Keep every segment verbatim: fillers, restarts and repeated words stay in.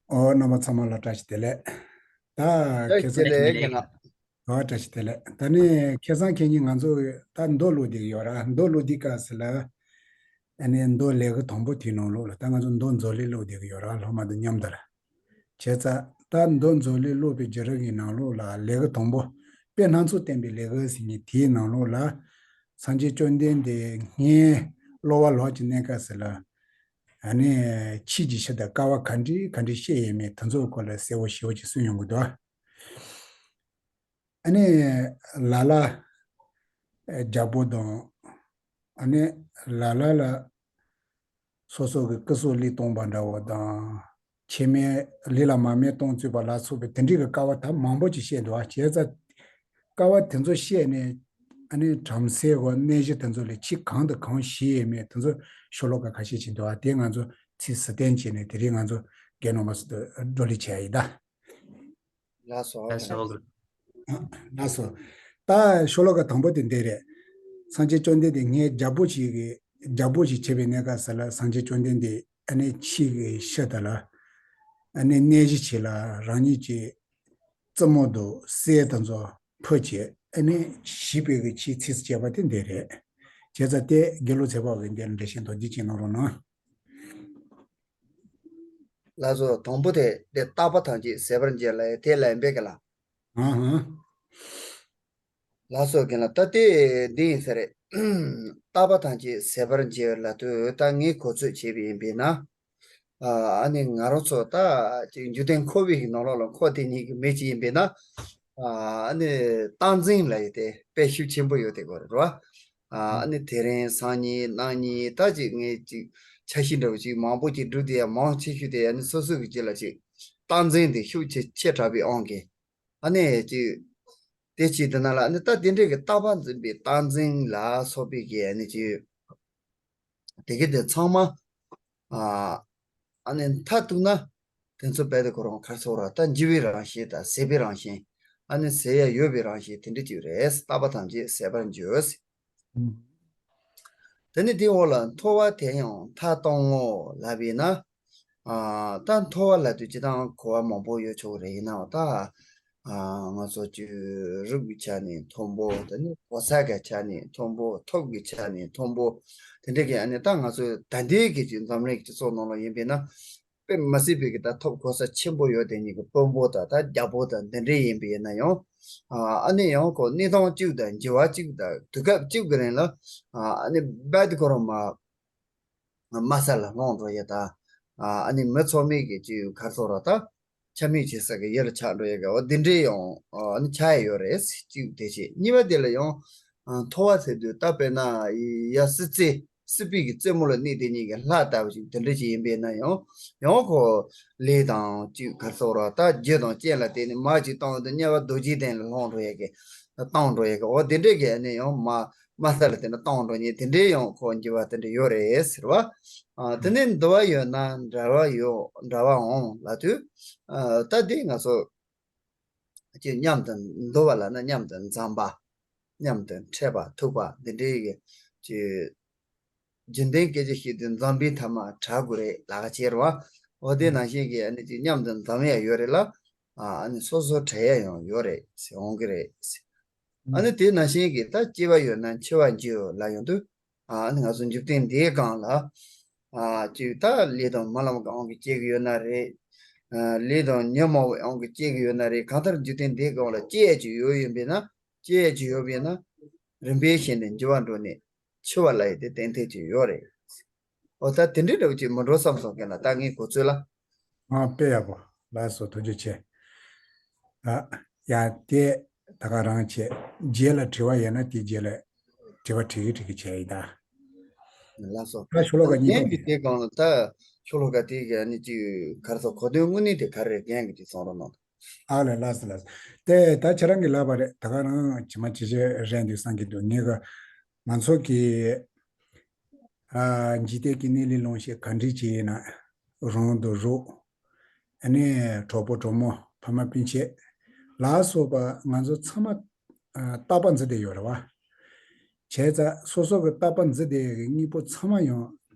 ཨོ། རྣམ་པ་ཚང་མ་ལ་བཀྲ་ཤིས་བདེ་ལེགས། ད་ཁེ་བཟང་ཁེ་ཉིན། ཨོ། བཀྲ་ཤིས་བདེ་ལེགས། ད་ནི་ཁེ་བཟང་ཁེ་ཉིན་ང་ཚོ་ད་མདོ་ཀློག་བསྡད་ཀྱི་ཡོད་ར། མདོ་ཀློག་དུས་སྐབས་སུ་ལ། ཨ་ནི་མདོ་ལས་ཀ་དང་པོ་དེའི་ནང་ལོགས་ལ་ད་ང་ཚོ་མདོ་མཛོད་ལས་ཀློག་བསྡད་ཀྱི་ཡོད་ར། སློབ་མ་དང་མཉམ་དུ་ལ། བྱས་ཙང་ད་མདོ་མཛོད་ལས་ཀློག་པའི་བརྒྱུད་རིམ་གྱི་ནང་ལོགས་ལ་ལས་ཀ་དང་པོ། དཔེ་སྣ་ཚོགས་བསྟན་པའི་ལས་ཀ་ཟེར་མཁན་དེའི་ནང་ལོགས་ལ། སངས་རྒྱས་བཅོམ་ལྡན་འདས་སྔོན་གློ་བ་ལོག་གི་གནས་སྐབས་སུ་ལ། ཨ་ནི་ཕྱིས་ཀྱི་ཆོས་དང་དཀའ་བ་ག་འདྲ་ག་འདྲ་བཤད་ཡོད་མེད་དེ་ཚོའི་སྐོར་ལ་གསལ་བོ་ཞེ་པོ་ཅིག་གསུངས་ཡོང་གི་འདུག། ཨ་ནི་ལ་ལ་རྒྱལ་པོ་དང་། ཨ་ནི་ལ་ལ་ལ་སོ་སོ་གི་སྐུ་སྲོག་བློས་གཏོང་བ་འདྲ་བོ་དང་། ཁྱེད་མའི་ལུས་ལ་མར་མེ་གཏོང་བཅུག་པ་ལ་སོགས་པའི་དེ་འདྲའི་གི་དཀའ་བ་ད་མང་པོ་ཅིག་བཤད་འདུག་ཨ། བྱས་ཙང་དཀའ་བ་དེ་ཚོ་བཤད་ནས། ཨ་ནི་བྲམ་ཟེའི་གོ་གནས་གཞི་དེ་ཚོ་ལས་ཕྱིས་གང་དང་གང་ཞིག་ཡོད་མེད་དེ་ཚོ་ཤོ་ལོ་ཀ་ཁ་ཤས་ཅིག་འདུག་ཨ། དེ་ང་ཚོ་ཚིག་ཟུར་བསྟན་བྱས་ནས་དེ་རིང་ང་ཚོ་རྒན་རིན་པོ་ཆེ་དང་བགྲོ་གླེང་བྱས་ཡིན་ད། ལགས་སོ། ལགས་སོ། ལགས་སོ། ད་ཤོ་ལོ་ཀ་དང་པོ་དེ་འདི་རེད། སངས་རྒྱས་བཅོམ་ལྡན་འདས་སྔོན་རྒྱལ་པོ་ཞིག་གི་རྒྱལ་པོ་ཞིག་བྱས་པའི་གནས་སྐབས་སུ་ལ་སངས་རྒྱས་བཅོམ་ལྡན་འདས་ཨ་ནི་ཕྱིས་ཀྱི་ཤི་དེ་ལ། ཨ་ནི་གནས་གཞི་ཞིག་ལ་རང་ཉིད་ཀྱི་བཙུན་མོ་དང་སྲས་དེ་ཚོ་ཕུད་བྱས་ཨ་ནི་བྱིས་པའི་གི་ཆེས་ཚིགས་སུ་བཅད་པ་དེ་འདི་རེད། བྱས་ཙང་དེ་དགེ་ལུགས་ཚེ་དཔག་གི་འདིར་འགྲེལ་བཤད་མདོར་བསྡུས་ཅིག་གནང་རོགས་གནང་། ལགས་སོ། དང་པོ་དེ་དེ་རྟག་པ་ཐམས་ཅད་ཟད་པར་འགྱུར་ལབ་ཡ་དེ་ལ་ཡིན་པས་ག་ལ། ཨ་ཧ། ལགས་སོ། རྒན་ལགས། ད་དེ་འདི་ཡིན་ས་རེད། རྟག་པ་ཐམས་ཅད་ཟད་པར་འགྱུར་ལབ་དུས་ད་ངས་གོ་ཚོད་བྱས་པ་ཡིན་པས་ན། ཨ་ནི་ང་རང་ཚོ་ད་ཅིག་འཇིག་རྟེན་འཁོར་བའི་ནང་ལོགས་ལ་འཁོར་དེ་ཉིད་ཀྱི་མི་ཅིག་ཡིན་པས་ན། ཨ་ནི་རྟག་འཛིན་ལབ་ཡ་དེ་དཔེ་ཤུགས་ཆེན་པོ་ཡོད་དེ་གོ་རེད་བ། ཨ་ནི་དེ་རིང་སང་ཉིན་གནངས་ཉིན་ད་ཅིག་ངས་ཅིག་འཆར་གཞི་འདྲ་བོ་ཅིག་མང་པོ་ཅིག་བསྒྲུབས་ཏེ་ཡ་མང་ཆེ་ཤོས་དེ་ཨ་ནི་སོ་སོ་གི་རྒྱུད་ལ་ཅིག་རྟག་འཛིན་དེ་ཤུགས་ཆེ་ཆེ་དྲགས་པའི་དབང་གིས། ཨ་ནི་ཅིག་དེ་ཅིག་དེ་ན་ལ་ཨ་ནི་ད་དེ་འདྲའི་གི་རྟག་པ་འཛིན་པའི་རྟག་འཛིན་ལ་སོགས་པའི་གི་ཨ་ནི་ཅིག་དེ་གི་དེ་ཚང་མ་ཨ་ཨ་ནི་མཐར་གཏུགས་ན་དེ་ཚོ་རྦད་དེ་ཁོ་རང་ག་རེ་ཟེར་དགོས་རེད། ད་འགྱུར་བའི་རང་བཞིན་དང་ཟད་པའི་རང་བཞིན། ཨ་ནི་ཟད་ཡ་ཡོད་པའི་རང་བཞིན་དེ་འདྲ་ཅིག་རེད། རྟག་པ་ཐམས་ཅད་ཟད་པར་འགྱུར། དེ་ནི་དེའི་འོག་ལ་མཐོ་བ་དེ་ཡང་མཐའ་སྟོང་ངོ་ལབ་པས་ན། ཨ་ད་མཐོ་བ་ལབ་དུས་སྤྱིར་བཏང་གོ་བ་མང་པོ་ཡོད་ཆོག་རེད། ཡིན་ནའང་ད་ཨ་ང་ཚོ་ཅིག་རིགས་ཀྱི་ཆ་ནས་མཐོན་པོ། དེ་ནི་གོ་ས་གི་ཆ་ནས་མཐོན་པོ། ཐོབ་ཀྱི་ཆ་ནས་མཐོན་པོ། དེ་འདྲ་གི་ཨ་ནི་ད་ང་ཚོ་ད་ལྟའི་གི་ཅིག་འཛམ་གླིང་གི་སྤྱི་ཚོགས་ནང་ལ་ཡིན་པས་ན། དཔེ་མ་སྲིད་པའི་གི་ད་ཐོབ་གོ་ས་ཆེན་པོ་ཡོད་དེ་ཉིད་ཀྱི་དཔོན་པོ་དང་ད་རྒྱལ་པོ་དང་འདི་འདྲའི་ཡིན་པ་ཡིན་ན་ཡང་། ཨ་ཨ་ནི་ཡང་ཁོ་གནས་སྟངས་གཅིག་དང་འགྱུར་བ་གཅིག་དང་དུས་སྐབས་གཅིག་གི་རིང་ལ་ཨ་ཨ་ནི་རྦད་དེ་ཁོ་རང་མ་དམའ་ས་ལ་ལྷུང་འགྲོ་ཡ་དང་། ཨ་ཨ་ནི་མི་ཚང་མས་གི་ཅིག་ག་རེ་ཟེར་ར་ད། ཆ་མེད་བྱེད་ས་གི་ཡུལ་ལ་ཆགས་འགྲོ་ཡ་གི་འོ་དེ་འདྲའི་ཡང་ཨ་ནི་ཆགས་ཡ་ཡོད་རེད། གཅིག་དེ་བྱས། གཉིས་པ་དེ་ལ་ཡང་མཐོ་བ་ཟེར་དུས་ད་དཔེར་ན་ཡ་སྲིད་རྩེ་སྲིད་པའི་གི་རྩེ་མོ་ལ་གནས་དེ་ཉིད་ཀྱི་ལྷ་ལྟ་བུ་ཞིག་དེ་འདྲ་ཅིག་ཡིན་པས་ན་ཡང་ཡང་ཁོ་ལས་དང་ཅིག་ག་རེ་ཟེར་ར་ད་རྒྱུ་དང་རྐྱེན་ལ་བརྟེན་ནས་མར་ཅིག་བཏང་དུས་དམྱལ་བ་རྡོ་རྗེ་གདན་ལ་ལྷུང་འགྲོ་ཡ་གི་བཏང་འགྲོ་ཡ་གི་འོ་དེ་འདྲའི་གི་ཨ་ནི་ཡང་མ་དམའ་ས་ལ་དེ་འདྲ་བཏང་འགྲོ་མཁན་དེ་འདྲའི་ཡང་ཁོ་འགྱུར་བ་དེ་འདྲ་ཡོད་རེད་ཟེར་བ། ཨ་དེ་ནས་འདུ་བ་ཡོད་ན་འབྲལ་བ་ཡོད་འབྲལ་བའང་ལབ་དུས། ཨ་ད་དེ་ང་ཚོ་ཅིག་མཉམ་དུ་འདུ་བ་ལབ་ན་མཉམ་དུ་འཛོམས་པ། མཉམ་དུ་འཕྲད་པ་ཐུག་པ་འདི་འདྲའི་གི་ཅིག་རྒྱུན་ལྡན་སྐད་ཆ་བཤད་དུས་འཛོམས་པའི་མཐའ་མ་བྲལ་དགོས་རེད་ལབ་ཀྱི་ཡོད་རེད་བ། འོ་དེ་ནང་བཞིན་གྱི་ཨ་ནི་ཅིག་མཉམ་དུ་འཛོམས་ཡ་ཡོད་རེད་ལ། ཨ་ནི་སོ་སོ་བྲལ་ཡ་ཡང་ཡོད་རེད་ཟེར་འོང་གི་རེད་ཟེར། ཨ་ནི་དེ་ནང་བཞིན་གྱི་ད་སྐྱེ་བ་ཡོད་ན་འཆི་བ་འགྱུར་ལབ་ཡོང་དུས། ཨ་ནི་ང་ཚོ་འཇིག་རྟེན་འདིའི་སྒང་ལ། ཨ་ཅིག་ད་ལས་དང་རྨི་ལམ་གྱི་དབང་གིས་སྐྱེ་གི་ཡོད་ན་རེད། ཨ་ལས་དང་ཉོན་མོངས་པའི་དབང་གིས་སྐྱེ་གི་ཡོད་ན་རེད། གང་ལྟར་འཇིག་རྟེན་འདིའི་སྒང་ལ་སྐྱེ་ཡ་ཅིག་ཡོད་ཡིན་པས་ན། སྐྱེ་ཡ་ཅིག་ཡོད་པས་ན། རིམ་པས་བྱས་ནས་འགྱུར་བ་འགྲོ་ནས་འཆི་བ་ལ་ཡི་དེ་གཏན་གཏན་ཅིག་ཡོད་རེད། འོ་ད་དེ་འདྲའི་འདྲ་བོ་ཅིག་མི་འགྲོ་བསམ་སོང་གི་ན་ད་ངའི་གོ་ཚོད་ལ། ཨ་དཔེ་ཡག་པོ། ལགས་སོ། ཐུགས་རྗེ་ཆེ། ཨ་ཡ་དེ་ད་ག་རང་བྱས། རྗེས་ལ་དྲི་བ་ཡོད་ན་དེ་རྗེས་ལ་དྲི་བ་དྲི་གི་དྲི་གི་བྱས་ཡིན་ད། ལགས་སོ། ད་ཤོ་ལོ་ཀ་གཉིས་པ་ངས་ཀྱི་དེ་སྒང་ལ་ད་ཤོ་ལོ་ཀ་དེ་གི་ཨ་ནི་ཅིག་ག་རེ་ཟེར་གོ་དོན་དངོས་གནས་དེ་ག་རེ་རེད་རྒན་གྱིས་དེ་གསུང་རོགས་གནང་། ཨ་ལས། ལགས་སོ་ལགས་སོ། དེ་ད་ཁྱེད་རང་གིས་ལབ་པ་རེད། ད་ག་རང་ཇི་མ་ཇི་བཞིན་རེད་འདུག་བསམ་གྱི་འདུག་ངས་ག་ང་ཚོ་གི་ཨ་འཇིག་རྟེན་གྱི་གནས་ལུགས་ལོངས་སྤྱོད་ག་འདྲ་ཅིག་ཡིན་ན། རང་དང་རོགས། ཨ་ནི་གྲོགས་པོ་གྲོགས་མོ་ཕ་མ་སྤུན་མཆེད་ལ་སོགས་པ་ང་ཚོ་ཚང་མ་ཨ་རྟག་པ་འཛིན་བསྡད་ཡོད་རེད་བ། བྱས་ཙང་སོ་སོ་གི་རྟག་པ་འཛིན་བསྡད་ཡོད་གི་དངོས་པོ་ཚང་མ་ཡང་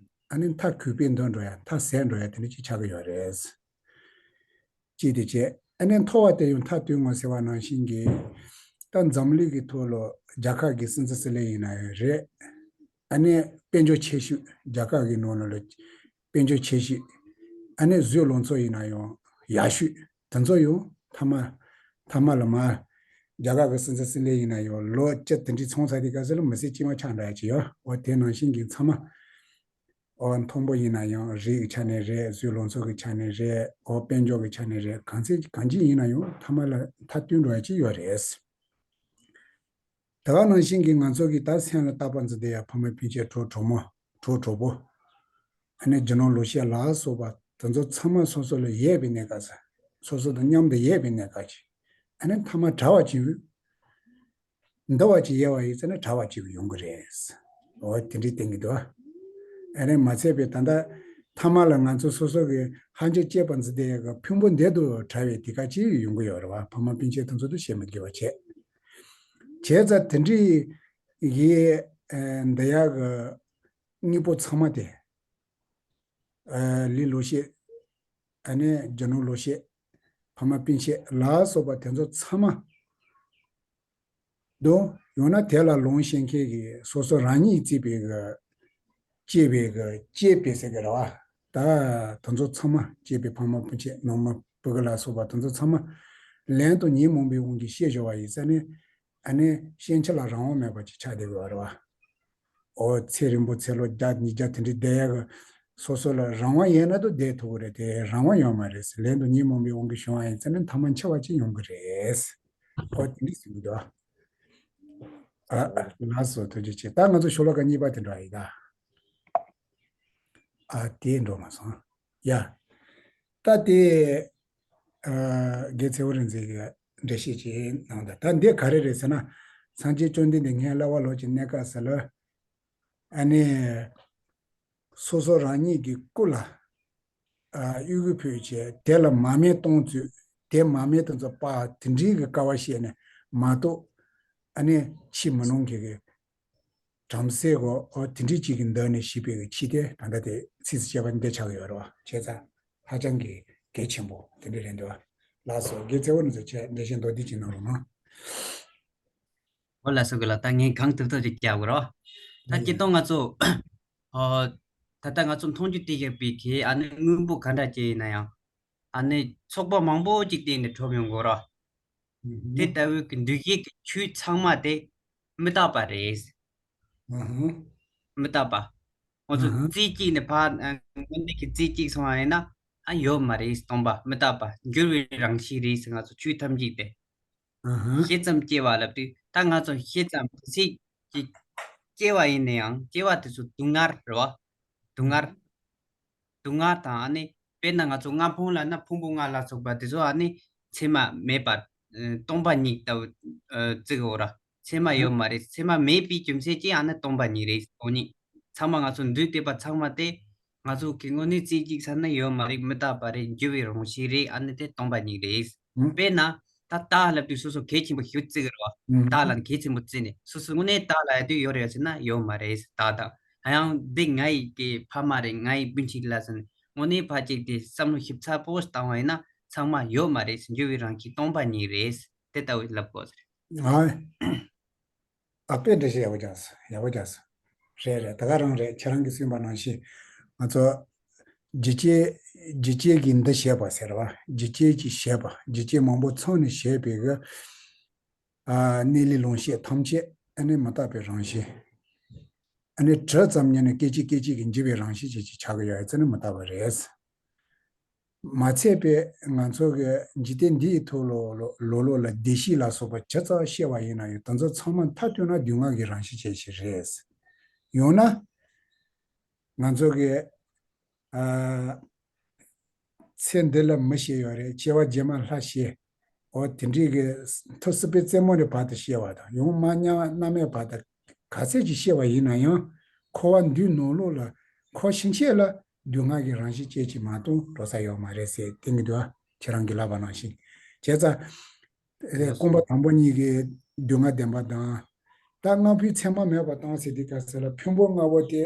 ཨ་ནི་མཐའ་གུག་པས་འདོར་འགྲོ་ཡ། མཐའ་ཟད་འགྲོ་ཡ་དེ་འདྲ་ཅིག་ཆགས་ཀྱི་ཡོད་རེད། གཅིག་དེ་བྱས། ཨ་ནི་མཐོ་བ་དེ་ཡང་མཐའ་བསྟུན་ངོ་ཟེར་བ་ནང་བཞིན་གྱི། ད་འཛམ་གླིང་གི་ཐོག་ལ་རྒྱལ་ཁབ་ཀྱི་སྲིད་འཛིན་སྲིད་བློན་ཡིན་ན་ཡང་རེད། ཨ་ནི་དཔལ་འབྱོར་ཆེ་ཤོས་རྒྱལ་ཁབ་ཀྱི་ནང་ལ་དཔལ་འབྱོར་ཆེ་ཤོས། ཨ་ནི་བཟོས་ལང་ཚོ་ཡིན་ན་ཡང་ཡག་ཤོས་དེ་ཚོ་ཡང་མཐའ་མ་མཐའ་མ་ལ་མར་རྒྱལ་ཁབ་ཀྱི་སྲིད་འཛིན་སྲིད་བློན་ཡིན་ན་ཡང་ལོ་བཅུ་དེ་འདྲའི་ཚང་ཚར་དུས་སྐབས་སུ་ལ་མི་ཚེ་སྐྱིད་མ་ཆགས་འདྲ་ཅིག་ཡོད། འོ་དེ་ནང་བཞིན་གྱི་ཚང་མ། འོ་མཐོན་པོ་ཡིན་ན་ཡང་རིགས་ཀྱི་ཆ་ནས་རེད། བཟོས་ལང་ཚོ་གི་ཆ་ནས་རེད། འོ་དཔལ་འབྱོར་གྱི་ཆ་ནས་རེད། གང་ཚེ་གང་ཅི་ཡིན་ན་ཡང་མཐའ་མ་ལ་མཐའ་བསྟུན་འགྲོ་ཡ་ཅིག་ཡོད་རེད། དེ་ག་ནང་བཞིན་གྱི་ང་ཚོ་གི་ད་སེམས་ལ་བཏགས་པ་འཛིན་བསྡད་ཡ་ཕ་མ་སྤུན་མཆེད་གྲོགས་གྲོགས་མོ་གྲོགས་གྲོགས་པོ། ཨ་ནི་རྒྱུ་ནོར་ལོ་ཤས་ལ་སོགས་པ་དེ་ཚོ་ཚང་མ་སོ་སོ་ལ་ཡོད་པའི་གནས་སྐབས་སུ། སོ་སོ་དང་མཉམ་དུ་ཡོད་པའི་གནས་སྐབས་ཀྱི། ཨ་ནི་མཐའ་མ་གྲྭ་བ་ཅིག་འདི་བ་ཅིག་ཡོད་པ་ཡིན་ཙང་ན་གྲྭ་བ་ཅིག་ཡོང་གི་རེད། འོ་དེ་འདྲའི་སྟེང་གི་འདུག་ཨ་ནི་མ་ཚད་པའི་ད་ལྟ་མཐའ་མ་ལ་ང་ཚོ་སོ་སོ་གི་ཧ་ཅང་གཅེས་པ་འཛིན་བསྡད་ཡ་གི་ཕུང་པོ་འདི་དུ་གྲྭ་བའི་དེ་ག་ཅིག་ཡོང་གི་ཡོད་རེད་བ། ཕ་མ་སྤུན་མཆེད་དེ་ཚོ་དུ་བཤད་མི་དགོས་པ་བྱས། བྱས་ཙང་དེ་འདྲའི་གི་འདི་ཡ་གི་དངོས་པོ་ཚང་མ་དེ། ལུས་ལོ་ཤས། ཨ་ནི་རྒྱུ་ནོར་ལོ་ཤས། ཕ་མ་སྤུན་མཆེད་ལ་སོགས་པ་དེ་ཚོ་ཚང་མ་དུ་ཡང་ན་དེ་ལ་ལོངས་སྤྱོད་མཁན་གྱི་སོ་སོ་རང་ཉིད་བརྩིས་པའི་གི་གཅེས་པའི་གི་གཅེས་པའི་ཟེར་གི་རེད་བ། ད་དེ་ཚོ་ཚང་མ་གཅེས་པའི་ཕ་མ་སྤུན་མཆེད་ནང་མི་སྤུ་གུ་ལ་སོགས་པ་དེ་ཚོ་ཚང་མ་ལན་དུ་ཉོན་མོངས་པའི་དབང་གིས་ཤེས་བཞག་པ་ཡིན་ཙང་ནི། ཨ་ནི་ཤེས་བྱ་ལ་རང་དབང་མེད་པ་ཅིག་ཆགས་བསྡད་ཡོད་རེད་བ། འོ་ཚེ་རིང་པོ་ཚེ་ལོ་བརྒྱ་ཉིས་བརྒྱ་དེ་འདྲའི་བསྡད་ཡག་གི་སོ་སོ་ལ་རང་དབང་ཡོད་ན་དུ་བསྡད་ཐུབ་ཀྱི་རེད་དེ། རང་དབང་ཡོད་མ་རེད་ཟེར། ལན་དུ་ཉོན་མོངས་པའི་དབང་གིས་བྱུང་བ་ཡིན་ཙང་ནི་མཐའ་མ་འཆི་བ་ཅིག་ཡོང་གི་རེད། འོ་དེ་འདྲ་ཟེར་གྱི་འདུག་ཨ། ལགས་སོ། ཐུགས་རྗེ་ཆེ། ད་ང་ཚོ་ཤོ་ལོ་ཀ་གཉིས་པ་དེ་འགྲོ་ཡིན་ད། ཨ་དེ་འགྲོ་མ་སོང་། ཡ། ད་དེ། ཨ། དགེ་ཚེ་བ་རིག་འཛིན་གྱིས་འགྲེལ་བཤད་ཅིག་གནང་། ད་ད་འདི་ག་རེ་རེད་ཟེར་ན། སངས་རྒྱས་བཅོམ་ལྡན་འདས་ངའི་བསླབ་པ་ལོག་ཅིག་གནས་སྐབས་སུ་ལ། ཨ་ནི། སོ་སོ་རང་ཉིད་ཀྱི་སྐུ་ལ། ཨ། དབྱུ་གུ་ཕུལ་བྱས་དེ་ལ་མར་མེ་གཏོང་ཚུལ། དེ་མར་མེ་དེ་ཚོ་སྤར་དེ་འདྲའི་གི་དཀའ་བ་བཤད་ནས་མ་གཏོགས། ཨ་ནི་ཕྱི་མི་ནང་གི་གི་བྲམ་ཟེ་གོ། འོ་དེ་འདྲའི་ཅིག་གི་འདོད་ནས་བྱས་པའི་གི་ཕྱི་དེ་ད་ལྟ་དེ་ཚིགས་སུ་བཅད་པ་འདི་ཆགས་ཀྱི་ཡོད་རེད་བ། བྱས་ཙང་ཧ་ཅང་གི་གལ་ཆེན་པོ་དེ་འདྲ་རེད་འདུག་ལགས་སོ། དགེ་ཚེ་བ་རིག་འཛིན་ཁྱེད་འགྲེལ་བཤད་མདོར་བསྡུས་ཅིག་གནང་རོགས་གནང་། འོ་ལགས་སོ། དགེ་ལགས། ད་ངས་གང་ཐུབ་ཐུབ་ཅིག་རྒྱག་དགོས་རོ། ད་ཡིན། སྤྱིར་བཏང་ང་ཚོ། ཨོ། ད་ལྟ་ང་ཚོ་མཐོང་རྒྱུ་དེ་བཞག་པའི་གི་ཨ་ནི་དངོས་པོ་ག་འདྲ་ཅིག་ཡིན་ན་ཡང་། ཨ་ནི་ཚོགས་པ་མང་པོ་ཅིག་བརྟེན་ནས་གྲུབ་ཡོང་དགོས་རོ། ཨུ་དེ་ཧུ། ལྟ་བུའི་གི་འདུས་བྱས་ཀྱི་ཆོས་ཚང་མ་དེ་མི་རྟག་པ་རེད། ཨུ་ཧུ། མི་རྟག་པ། ང་ཚོ་ཨུ་ཧུ། རྩེ་གཅིག་ནས་ཕར་དངོས་གནས་ཀྱི་རྩེ་གཅིག་སོང་བ་ཡིན་ན། ཨ། ཡོད་མ་རེད། སྟོང་པ་མི་རྟག་པ། འགྱུར་བའི་རང་བཞིན་རེད་ཟེར། ང་ཚོ་ཆོས་ཐམས་ཅད་དེ། ཨ་ཧ། ཤེས་ཙམ་སྐྱེ་བ་ལབ་དུས་ད་ང་ཚོ་ཤེས་ཙམ་དེ་ཚེ་ཀྱི་སྐྱེ་བ་ཡིན་ན་ཡང་སྐྱེ་བ་དེ་ཚོ་སྡུག་བསྔལ་རེད་བ། སྡུག་བསྔལ། སྡུག་བསྔལ་དང་ཨ་ནི་དཔེར་ན་ང་ཚོ་ལྔ་ཕུང་ལབ་ན་ཕུང་པོ་ལྔ་ལ་སོགས་པ་དེ་ཚོ་ཨ་ནི་མཚན་མ་མེད་པ། ཨ། སྟོང་པ་ཉིད་ལྟ་བུ། ཨ། བརྩི་གི་ཡོད་ར། མཚན་མ་ཡོད་མ་རེད། མཚན་མ་མེད་པའི་རྒྱུ་མཚན་གྱིས་ཨ་ནི་སྟོང་པ་ཉིད་རེད། སྟོང་ཉིད། ཚང་མ་ང་ཚོ་འདུས་བསྡད་པ་ཚང་མ་དེ་ང་ཚོ་གི་དངོས་གནས་རྩེ་གཅིག་ས་ན་ཡོད་མ་རེད། མི་རྟག་པ་རེད། འགྱུར་བའི་རང་བཞིན་རེད། ཨ་ནི་དེ་སྟོང་པ་ཉིད་རེད། ཨུ། དཔེར་ན་ད་རྟགས་ལབ་དུས་སོ་སོ་གལ་ཆེན་པོ་ཞིག་བརྩི་གི་རེད་བ། ཨུ། རྟགས་ལ་གལ་ཆེན་པོ་བརྩིས་ནས་སོ་སོ་དངོས་གནས་རྟགས་ལ་ཡ་དུས་ཡོད་རེད་ཟེར་ན་ཡོད་མ་རེད། རྟགས་དང་། ཡང་འདི་ང་ཡི་གི་ཕ་མ་རེད། ང་ཡི་སྤུན་མཆེད་ལ་ཟེར་ནས་དངོས་གནས་ཕར་གཅིག་དེ་བསམ་བློ་ཞིབ་ཚགས་པོ་བཏང་བ་ཡིན་ན་ཚང་མ་ཡོད་མ་རེད། འགྱུར་བའི་རང་བཞིན་སྟོང་པ་ཉིད་རེད། དེ་ལྟ་བུ་ལབ་དགོས་ཟེར། ཨ། ཨ། དཔེ་འགྲེལ་བཤད་ཡག་པོ་རྒྱག་སོང་། ཡག་པོ་རྒྱག་སོང་། རེད་རེད། ད་ག་རང་རེད། ཁྱེད་རང་གིས་གསུངས་པ་ནང་བཞིན་ང་ཚོ་འཇིགས་བྱེད། འཇིགས་བྱེད་ཀྱི་འདུ་བྱེད་པ་ཟེར་བ། འཇིགས་བྱེད་ཀྱི་བྱེད་པ། འཇིགས་བྱེད་མང་པོ་ཚང་ནས་བྱས་པའི་གི། ཨ། གནས་ལུགས་ལོངས་སྤྱོད་ཐམས་ཅད་ཨ་ནི་མི་རྟག་པའི་རང་བཞིན། ཨ་ནི་དྲི་ཙམ་ཉིད་ནས་སྐད་ཅིག་སྐད་ཅིག་གིས་འགྱུར་བའི་རང་བཞིན་ཅན་ཅིག་ཆགས་ཀྱི་ཡོད་ཡ་ཙི་ནི་མི་རྟག་པ་རེད། མ་ཚད་པའི་ང་ཚོ་གི་འཇིག་རྟེན་འདིའི་ཐོག་ལོ་ལོ་ལོ་ལོ་ལ་བདེ་སྐྱིད་ལ་སོགས་པ་ཇི་ཙམ་བཤད་པ་ཡིན་ན་ཡང་དེ་ཚོ་ཚང་མ་མཐའ་བསྡུས་ན་སྡུག་བསྔལ་གྱི་རང་བཞིན་ཅན་ཞིག་རེད། ཡང་ན། ང་ཚོ་གི། ཨ། ཚེ་འདི་ལ་མི་ཞེས་ཡོད་རེད། སྐྱེ་བ་རྗེས་མ་ལྷ་ཞེས། འོ་དེ་འདྲའི་གི་ཐུགས་སྲིད་པའི་རྩེ་མོ་ནས་བར་དུ་བཤད་པ་དང་ཡང་མ་ཉམས་རྣམ་སྨིན་བར་དུ་ག་ཚད་ཅིག་བཤད་པ་ཡིན་ན་ཡང་འཁོར་བ་འདིའི་ནང་ལོགས་ལ་འཁོར་ཕྱིན་ཆད་ལ་སྡུག་བསྔལ་གྱི་རང་བཞིན་ཅན་ཅིག་མ་གཏོགས་འགྲོ་ས་ཡོད་མ་རེད་ཟེར་བསྟན་གྱི་འདུག་ཁྱེད་རང་གིས་ལབ་པ་ནང་བཞིན། བྱས་ཙང་། རྐང་པ་དང་པོ་གཉིས་ཀྱི་སྡུག་བསྔལ་བདེན་པ་དང་། ད་ལྔ་ཕུང་མཚན་མ་མེད་པར་བཏང་ཟེར་དུས་སྐབས་སུ་ལ་ཕུང་པོ་ལྔ་པོ་དེ།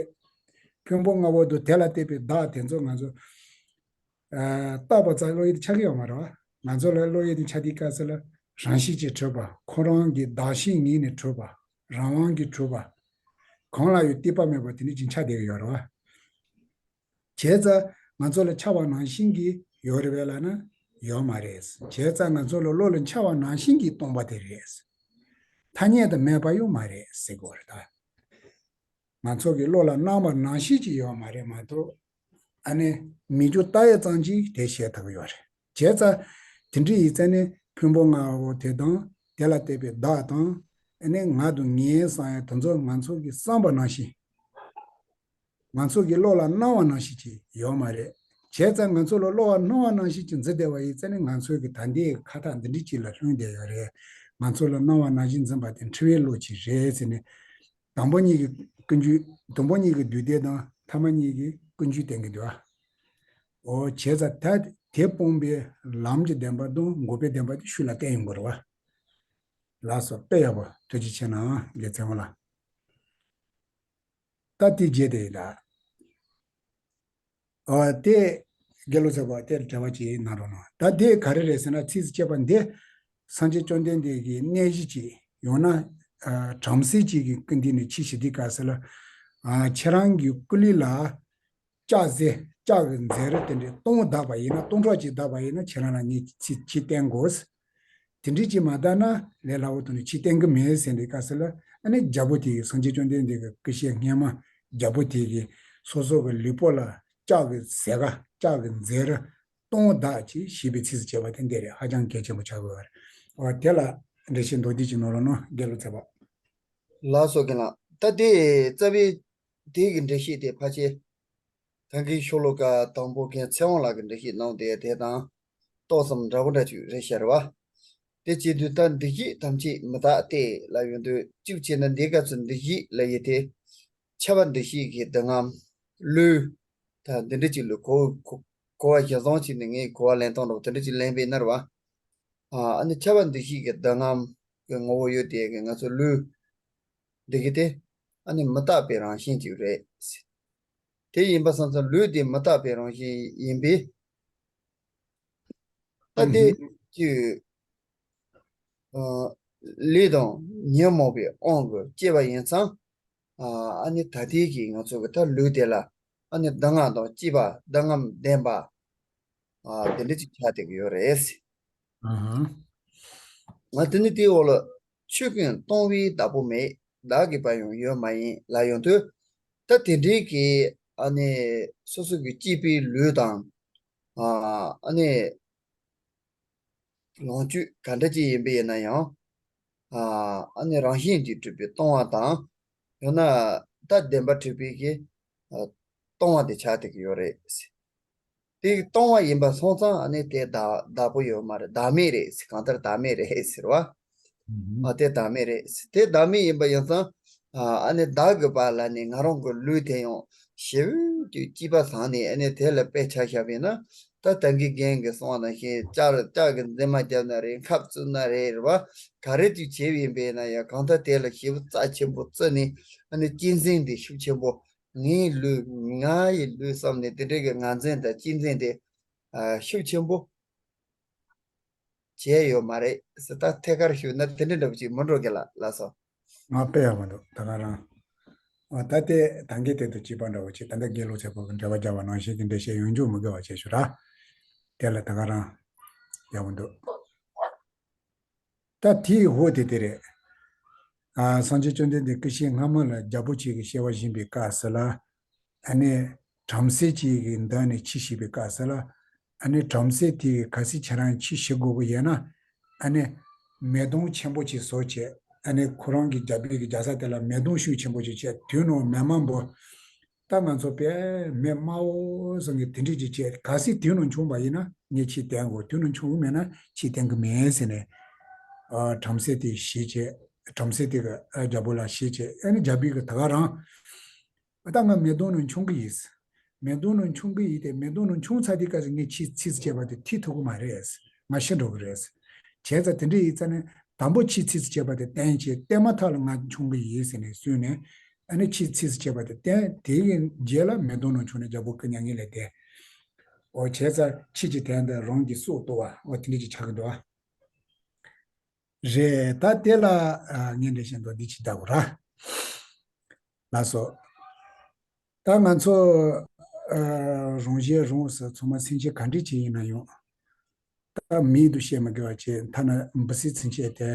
ཕུང་པོ་ལྔ་པོ་དང་དེ་ལ་བརྟེན་པའི་བདག་དེ་ཚོ་ང་ཚོ། ཨ། བཏགས་པ་རྩ་བློ་ཡིད་ཆགས་ཀྱི་ཡོད་མ་རེད་ ང་ཚོ་ལ་བློ་ཡུལ་དེ་ཆགས་དུས་སྐབས་སུ་ལ་རང་བཞིན་གྱིས་གྲུབ་པ། ཁོ་རང་གི་བདག་གཞན་གཉིས་ནས་གྲུབ་པ། རང་དབང་གིས་གྲུབ་པ། གང་ལ་ཡང་གཏད་པ་མེད་པ་དེ་འདྲ་ཅིག་ཆགས་བསྡད་ཀྱི་ཡོད་རེད་བ། བྱས་ཙང་ང་ཚོ་ལ་འཆར་བ་ནང་བཞིན་གྱི་ཡོད་རེད་པས་ལབ་ན་ཡོད་མ་རེད། བྱས་ཙང་ང་ཚོ་ལ་བློ་ལ་འཆར་བ་ནང་བཞིན་གྱི་སྟོང་པ་དེ་རེད། ཐ་སྙད་དུ་མེད་པ་ཡང་མ་རེད་ཟེར་དགོས་རེད་ད། ང་ཚོ་གི་བློ་ལ་སྣང་བ་ནང་བཞིན་ཅིག་ཡོད་མ་རེད་མ་གཏོགས། ཨ་ནི་མིག་རྒྱུ་ལྟ་ཡས་ཙམ་ཅིག་དེ་བཤད་ཐུབ་ཀྱི་ཡོད་རེད། བྱས་ཙང་དེ་འདྲ་ཡིན་ཙང་ནི་ཕུང་པོ་ལྔ་པོ་དེ་དང་དེ་ལ་བལྟས་པའི་བདག་དང་། ཨ་ནི་ང་དང་ངའི་བསམ་ཡས་དེ་ཚོ་ང་ཚོ་གི་བསམ་པ་ནང་བཞིན། ང་ཚོ་གི་བློ་ལ་སྣང་བ་ནང་བཞིན་ཅིག་ཡོད་མ་རེད། བྱས་ཙང་ང་ཚོ་ལ་བློ་ལ་སྣང་བ་ནང་བཞིན་ཅིག་འཛིན་བསྡད་པ་ཡིན་ཙང་ནི་ང་ཚོ་གི་ད་ལྟའི་ཁ་ཐག་འདི་འདྲ་ཅིག་ལ་ལྷུང་བསྡད་ཡོད་རེད། ང་ཚོ་ལ་སྣང་བ་ནང་བཞིན་འཛིན་པ་དེ་འཁྲུལ་བའི་བློ་ཅིག་རེད་ཟེར་ནས། དང་པོ་གཉིས་ཀྱི་ཀུན་འབྱུང་། དང་པོ་གཉིས་ཀྱི་དུས་མཐའ་དང་ཐ་མ་གཉིས་ཀྱི་ཀུན་འབྱུང་བསྟན་གྱི་འདུག་ཨ། འོ་བྱས་ཙང་ད་དེ་སྤོང་པའི་ལམ་གྱི་བདེན་པ་དང་འགོག་པའི་བདེན་པ་དེ་ཤུགས་ལ་བསྟན་ཡོང་དགོས་རེད་བ། ལགས་སོ། དཔེ་ཡག་པོ། ཐུགས་རྗེ་ཆེ་གནང་། རྒྱལ་མཚན་དབང་ལགས། ད་དེ་རྗེས་དེ་ཡིན་ད། ཨ་དེ་དགེ་ལུགས་ཚོགས་པ་དེར་འབྲེལ་བ་ཅིག་གནང་རོགས་གནང་། ད་དེ་ག་རེ་རེད་ཟེར་ན། ཚིགས་སུ་བཅད་པ་འདི་སངས་རྒྱས་བཅོམ་ལྡན་འདས་ཀྱི་གནས་གཞི་ཅིག་ཡང་ན་ཨ་བྲམ་ཟེ་ཅིག་གི་སྐུ་མདུན་ནས་ཅིག་ཞུ་དུས་སྐབས་སུ་ལ། ཨ་ཁྱེད་རང་གི་སྐུ་ལུས་ལ་ལྕགས་གཟེར། ལྕགས་ཀྱི་གཟེར་དེ་འདྲའི་སྟོང་བརྡབས་པ་ཡིན་ན། སྟོང་ཕྲག་གཅིག་བརྡབས་པ་ཡིན་ན་ཁྱེད་རང་ལ་ངས་ཅིག་ཅིག་བསྟན་དགོས། དེ་འདྲའི་ཅིག་མ་བལྟས་ན་ལས་སླ་བོ་དང་ནི་ཅིག་བསྟན་གྱི་མེད་ཟེར་འདི་སྐབས་སུ་ལ། ཨ་ནི་རྒྱལ་པོ་དེ་གིས། སངས་རྒྱས་བཅོམ་ལྡན་འདས་ཀྱི་སྐུ་ཞབས་སྔོན་མ་རྒྱལ་པོ་དེ་གིས་སོ་སོ་གི་ལུས་པོ་ལ་ལྕགས་ཀྱི་གཟེར་ག་ལྕགས་ཀྱི་གཟེར་སྟོང་བརྡབས་ཅིག་ཞུས་པའི་ཚིགས་སུ་བཅད་པ་དེ་འདི་རེད། ཧ་ཅང་གལ་ཆེན་པོ་ཆགས་ཀྱི་ཡོད་རེད། འོ་དེ་ལ་འགྲེལ་བཤད་མདོར་བསྡུས་ཅིག་གནང་རོགས་གནང་། དགེ་ལུགས་ཚོགས་པ། ལགས་སོ། རྒན་ལགས། ད་དེ་རྩ་བའི་དེ་གི་འགྲེལ་བཤད་དེ་ཕལ་ཆེར་ད་གིན་ཤོ་ལོ་ཀ་དང་པོ་རྒན་ཚེ་དབང་ལགས་ཀྱིས་འགྲེལ་བཤད་གནང་དེ་དེ་དང་ཏོག་ཙམ་འདྲ་པོ་འདྲ་ཅིག་རེད་ཤག་རེད་བ། དེ་བྱེད་དུས་ད་འདུ་ཤེས་ཐམས་ཅད་མི་རྟག་སྟེ་ལབ་ཡོང་དུས། གཅིག་བྱས་ན་འདི་སྐབས་སུ་འདུ་ཤེས་ལབ་ཡས་དེ་ཁྱབ་པ་འདུ་ཤེས་ཀྱི་གདངས་ངམ། ལུས། ད་འདི་འདྲ་ཅིག་ལ་གོ་གོ་གོ་བ་ཞིག་བཟུང་བྱས་ནས་ངས་གོ་བ་ལེན་སྟངས་འདྲ་པོ་དེ་འདྲ་ཅིག་ལེན་པས་ན་རེད་བ། ཨ་ནི་ཁྱབ་པ་འདུ་ཤེས་ཀྱི་གདངས་ངམ་གྱི་ངོ་བོ་ཡོད་དེ་གི་ང་ཚོ་ལུས་འདི་གི་དེ་ཨ་ནི་མི་རྟག་པའི་རང་བཞིན་ཅིག་རེད། དེ་ཡིན་པ་སོང་ཙང་ལུས་དེ་མི་རྟག་པའི་རང་བཞིན་ཡིན་པས། ད་དེ་ཀྱི་ཨ་ལུས་དང་ཉོན་མོངས་པའི་དབང་གིས་སྐྱེས་པ་ཡིན་ཙང་། ཨ་ནི་ད་ལྟའི་གི་ང་ཚོ་གི་ད་ལུས་དེ་ལ་ཨ་ནི་གདངས་ངམ་དང་བཅས་པ། གདངས་ངམ་ལྡན་པ། ཨ་དེ་འདྲ་ཅིག་ཆགས་བསྡད་ཀྱི་ཡོད་རེད། ཨ་ཧ། ང་དེ་ནི་དེའི་འོག་ལ་ཆོས་ཀུན་སྟོང་པའི་བདག་པོ་མེད། བདག་གི་བ་ཡང་ཡོད་མ་ཡིན་ལབ་ཡོང་དུས། ད་དེ་འདྲའི་གི་ཨ་ནི་སོ་སོ་གི་སྐྱེས་པའི་ལུས་དང་། ཨ་ཨ་ནི་ལོངས་སྤྱོད་ག་འདྲ་ཅིག་ཡིན་པ་ཡིན་ན་ཡང་། ཨ་ཨ་ནི་རང་བཞིན་གྱིས་གྲུབ་པའི་སྟོང་པ་དང་། ཡང་ན་ད་བདེན་པར་གྲུབ་པའི་གི་ཨ་སྟོང་པ་དེ་ཆགས་བསྡད་ཀྱི་ཡོད་རེད། དེ་སྟོང་པ་ཡིན་པ་སོང་ཙང་ཨ་ནི་དེ་བདག་བདག་པོ་ཡོད་མ་རེད། བདག་མེད་རེད་ཟེར། གང་ལྟར་བདག་མེད་རེད་ཟེར་བ། ཨ་དེ་བདག་མེད་རེད་ཟེར། དེ་བདག་མེད་ཡིན་པ་ཡིན་ཙང་། ཨ་ནི་བདག་གི་བ་ལ་ནི་ང་རང་གི་ལུས་དེ་ཡང་ཞེ་པོ་ཅིག་སྐྱེས་པ་བཟང་ནས། ཨ་ནི་དེ་ལ་དཔེ་ཆ་བཞག་པས་ན། ད་ད་གིན་རྒན་གྱིས་གསུངས་པ་ནང་བཞིན་ལྕགས་ལྕགས་ཀྱི་འཛིན་མ་བརྒྱབ་ན་རེད། ཁབ་བཙུགས་ན་རེད། རེད་བ། ག་རེ་ཅིག་བྱས་པ་ཡིན་པས་ན་ཡང་གང་ལྟར་དེ་ལ་ཞེ་པོ་རྩ་ཆེན་པོ་བརྩིས་ནས། ཨ་ནི་གཅེས་འཛིན་དེ་ཤུགས་ཆེན་པོ། ངའི་ལུས། ང་ཡི་ལུས་བསམ་ནས་དེ་འདྲའི་གི་ངར་འཛིན་དང་གཅེས་འཛིན་དེ་ཨ་ཤུགས་ཆེན་པོ་བྱས་ཡོད་མ་རེད་ཟེར། ད་ཐད་ཀར་ཞུས་ན་དེ་འདྲ་འདྲ་པོ་ཅིག་མི་འགྲོ་གི་ལ་ལགས་སོ། ང་དཔེ་ཡག་པོ་འདུག་ད་ག་རང་། ཨ་ད་དེ་ད་གིན་དེ་དང་གཅིག་པ་འདྲ་པོ་ཅིག་ད་ལྟ་དགེ་ལུགས་ཚོགས་པ་གི་འགྲེལ་པ་རྒྱབ་པ་ནང་བཞིན་གྱི་འགྲེལ་བཤད་ཡོང་རྒྱུ་མི་དགོས་པ་བྱས་ཞུ་ར། དེ་ལ་ད་ག་རང་ཡག་པོ་འདུག་ད་དེའི་འོག་དེ་དེ་རེད། ཨ་སངས་རྒྱས་བཅོམ་ལྡན་འདས་སྐུ་ཞབས་སྔ་མ་ལ་རྒྱལ་པོ་ཅིག་གི་བཤད་པ་བཞིན་པའི་སྐབས་སུ་ལ། ཨ་ནི་བྲམ་ཟེ་ཅིག་གི་མདུན་ནས་ཅིག་ཞུས་པའི་སྐབས་སུ་ལ། ཨ་ནི་བྲམ་ཟེ་དེ་གིས་གལ་སྲིད་ཁྱེད་རང་ཅིག་ཞུ་དགོས་ཀྱི་ཡོད་ན། ཨ་ནི་མེ་དོང་ཆེན་པོ་ཅིག་བཟོ་བྱས། ཨ་ནི་ཁོ་རང་གི་རྒྱབ་ཕྱོགས་ཀྱི་རྒྱལ་ས་དེ་ལ་མེ་དོང་ཤུགས་ཆེན་པོ་ཅིག་བྱས། དེའི་ནང་མེ་མང་པོ། ད་ང་ཚོ་དཔེ་མེ་དམར་པོ་བཟོ་མཁན་དེ་འདྲས་ཅིག་བྱས། གལ་སྲིད་དེའི་ནང་མཆོངས་པ་ཡིན་ན་ངས་ཅིག་བསྟན་དགོས། དེའི་ནང་མཆོང་གི་མེད་ན་ཅིག་བསྟན་གི་མེད་ཟེར་ནས། ཨ་བྲམ་ཟེ་དེ་ཞུས་བྱས། བྲམ་ཟེ་དེ་གིས་ཨ་རྒྱལ་པོ་ལ་ཞུས་བྱས། ཨ་ནི་རྒྱལ་པོ་གིས་ད་ག་རང་། ད་ང་མེ་དོང་ནང་མཆོང་གི་ཡིན། མེ་དོང་ནང་མཆོང་གི་ཡིན་ཏེ། མེ་དོང་ནང་མཆོང་ཚར་དུས་སྐབས་སུ་ངས་ཅིག་ཚིགས་སུ་བཅད་པ་དེ་ཐོས་ཐུབ་ཀྱི་མ་རེད། ང་ཤི་འགྲོ་གི་རེད། བྱས་ཙང་དེ་འདྲ་ཡིན་ཙང་ནས་དང་པོ་ཅིག་ཚིགས་སུ་བཅད་པ་དེ་བསྟན་བྱས། བསྟན་མ་ཐག་ལ་ང་མཆོང་གི་ཡིན་ཟེར་ནས་གསུངས་ནས། ཨ་ནི་ཅིག་ཚིགས་སུ་བཅད་པ་དེ་བསྟན། དེ་གི་རྗེས་ལ་མེ་དོང་ནང་མཆོངས་ནས་རྒྱལ་པོ་སྐུ་མྱ་ངན་ལས་འདས། འོ་བྱས་ཙང་ཕྱི་གི་དོན་དང་རང་གི་སྲོག་བཏུལ་བ། འོ་དེ་འདྲ་ཅིག་ཆགས་ཀྱི་འདུག་བ། རེད། ད་དེ་ལ་ཨ་ངས་འགྲེལ་བཤད་མདོར་བསྡུས་ཅིག་བརྒྱབ་དགོས་ར། ལགས་སོ། ད་ང་ཚོ་ཨ་རང་གཞན་རང་ཟེར་ཚང་མ་སེམས་ཅན་ག་འདྲ་ཅིག་ཡིན་ན་ཡང་། ད་མིང་དུ་བཤད་མི་དགོས་པ་བྱས། ཐ་ན་འབུ་སྲིན་ཚུན་ཆད་དེ་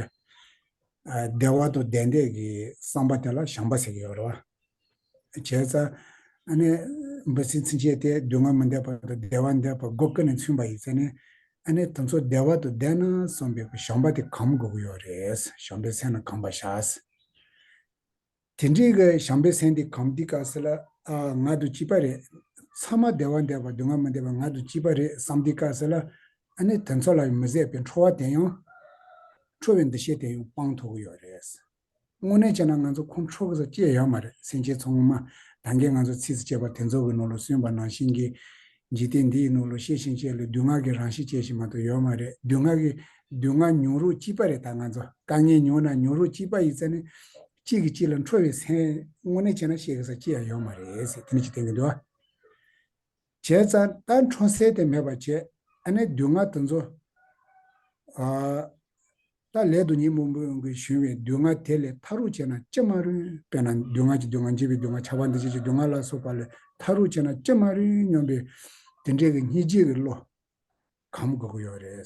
ཨ་བདེ་བ་དང་ལྡན་འདོད་ཀྱི་བསམ་པ་དེ་ལ་བྱམས་པ་ཟེར་གྱི་ཡོད་རེད་བ། བྱས་ཙང་ཨ་ནི་འབུ་སྲིན་ཚུན་ཆད་དེ་སྡུག་བསྔལ་མི་འདོད་པ་དང་བདེ་བ་འདོད་པ་སྒོ་ཀུན་ནས་མཚོན་པ་ཡིན་ཙང་ནི། ཨ་ནི་དེ་ཚོ་བདེ་བ་དང་ལྡན་ན་བསམ་པའི་བྱམས་པ་དེ་གོམས་དགོས་ཀྱི་ཡོད་རེད། བྱམས་པའི་སེམས་ལ་གོམས་པ་བཞག། དེ་འདྲའི་གི་བྱམས་པའི་སེམས་དེ་གོམས་དུས་སྐབས་སུ་ལ། ཨ་ང་དང་གཅིག་པ་རེད། ཚང་མ་བདེ་བ་འདོད་པ་སྡུག་བསྔལ་མི་འདོད་པ་ང་དང་གཅིག་པ་རེད་བསམ་དུས་སྐབས་སུ་ལ། ཨ་ནི་དེ་ཚོ་ལ་མི་བཟོད་པའི་ཁྲོ་བ་དེ་ཡང་ཁྲོ་བའི་འདུ་ཤེས་དེ་ཡང་སྤང་ཐུབ་ཀྱི་ཡོད་རེད། དངོས་གནས་བྱས་ན་ང་ཚོ་ཁོང་ཁྲོ་གི་ས་ཅི་ཡང་ཡོད་མ་རེད། སེམས་ཅན་ཚང་མ་ད་གིན་ང་ཚོ་ཚིགས་སུ་བཅད་པ་དེ་ཚོ་གི་ནང་ལ་གསུངས་པ་ནང་བཞིན་གྱི། འཇིག་རྟེན་འདིའི་ནང་ལ་ཤེས་བཞིན་བྱས་ལ་སྡུག་བསྔལ་གྱི་རང་བཞིན་ཅན་ཞིག་མ་གཏོགས་ཡོད་མ་རེད། སྡུག་བསྔལ་གྱི་སྡུག་བསྔལ་མྱོང་རོགས་གཅིག་པ་རེད། ད་ང་ཚོ་དཀའ་ངལ་མྱོང་ན་མྱོང་རོགས་གཅིག་པ་ཡིན་ཙང་ནི། གཅིག་གིས་གཅིག་ལ་ཁྲོ་བའི་སེམས་དངོས་གནས་བྱས་ན་ཤེས་གི་ས་ཅི་ཡང་ཡོད་མ་རེད་ཟེར་དེ་འདྲ་ཅིག་བསྟན་གྱི་འདུག་བ། བྱས་ཙང་ད་ཁྲོ་སེམས་དེ་མེད་པ་བྱས། ཨ་ནི་སྡུག་བསྔལ་དེ་ཚོ། ཨ། ད་ལས་དང་ཉོན་མོངས་པའི་དབང་གིས་བྱུང་བའི་སྡུག་བསྔལ་དེ་ལས་ཐར་རོགས་བྱས་ན་ཅི་མ་རུང་། དཔེར་ན་སྡུག་བསྔལ་གྱི་སྡུག་བསྔལ། འཇིགས་པའི་སྡུག་བསྔལ། ཆགས་པ་འདུ་བྱེད་ཀྱི་སྡུག་བསྔལ་ལ་སོགས་པ་ལས་ཐར་རོགས་བྱས་ན་ཅི་མ་རུང་སྙམ་པའི་དེ་འདྲའི་གི་སྙིང་རྗེ་གི་བློ་གོམས་དགོས་ཀྱི་ཡོད་རེད།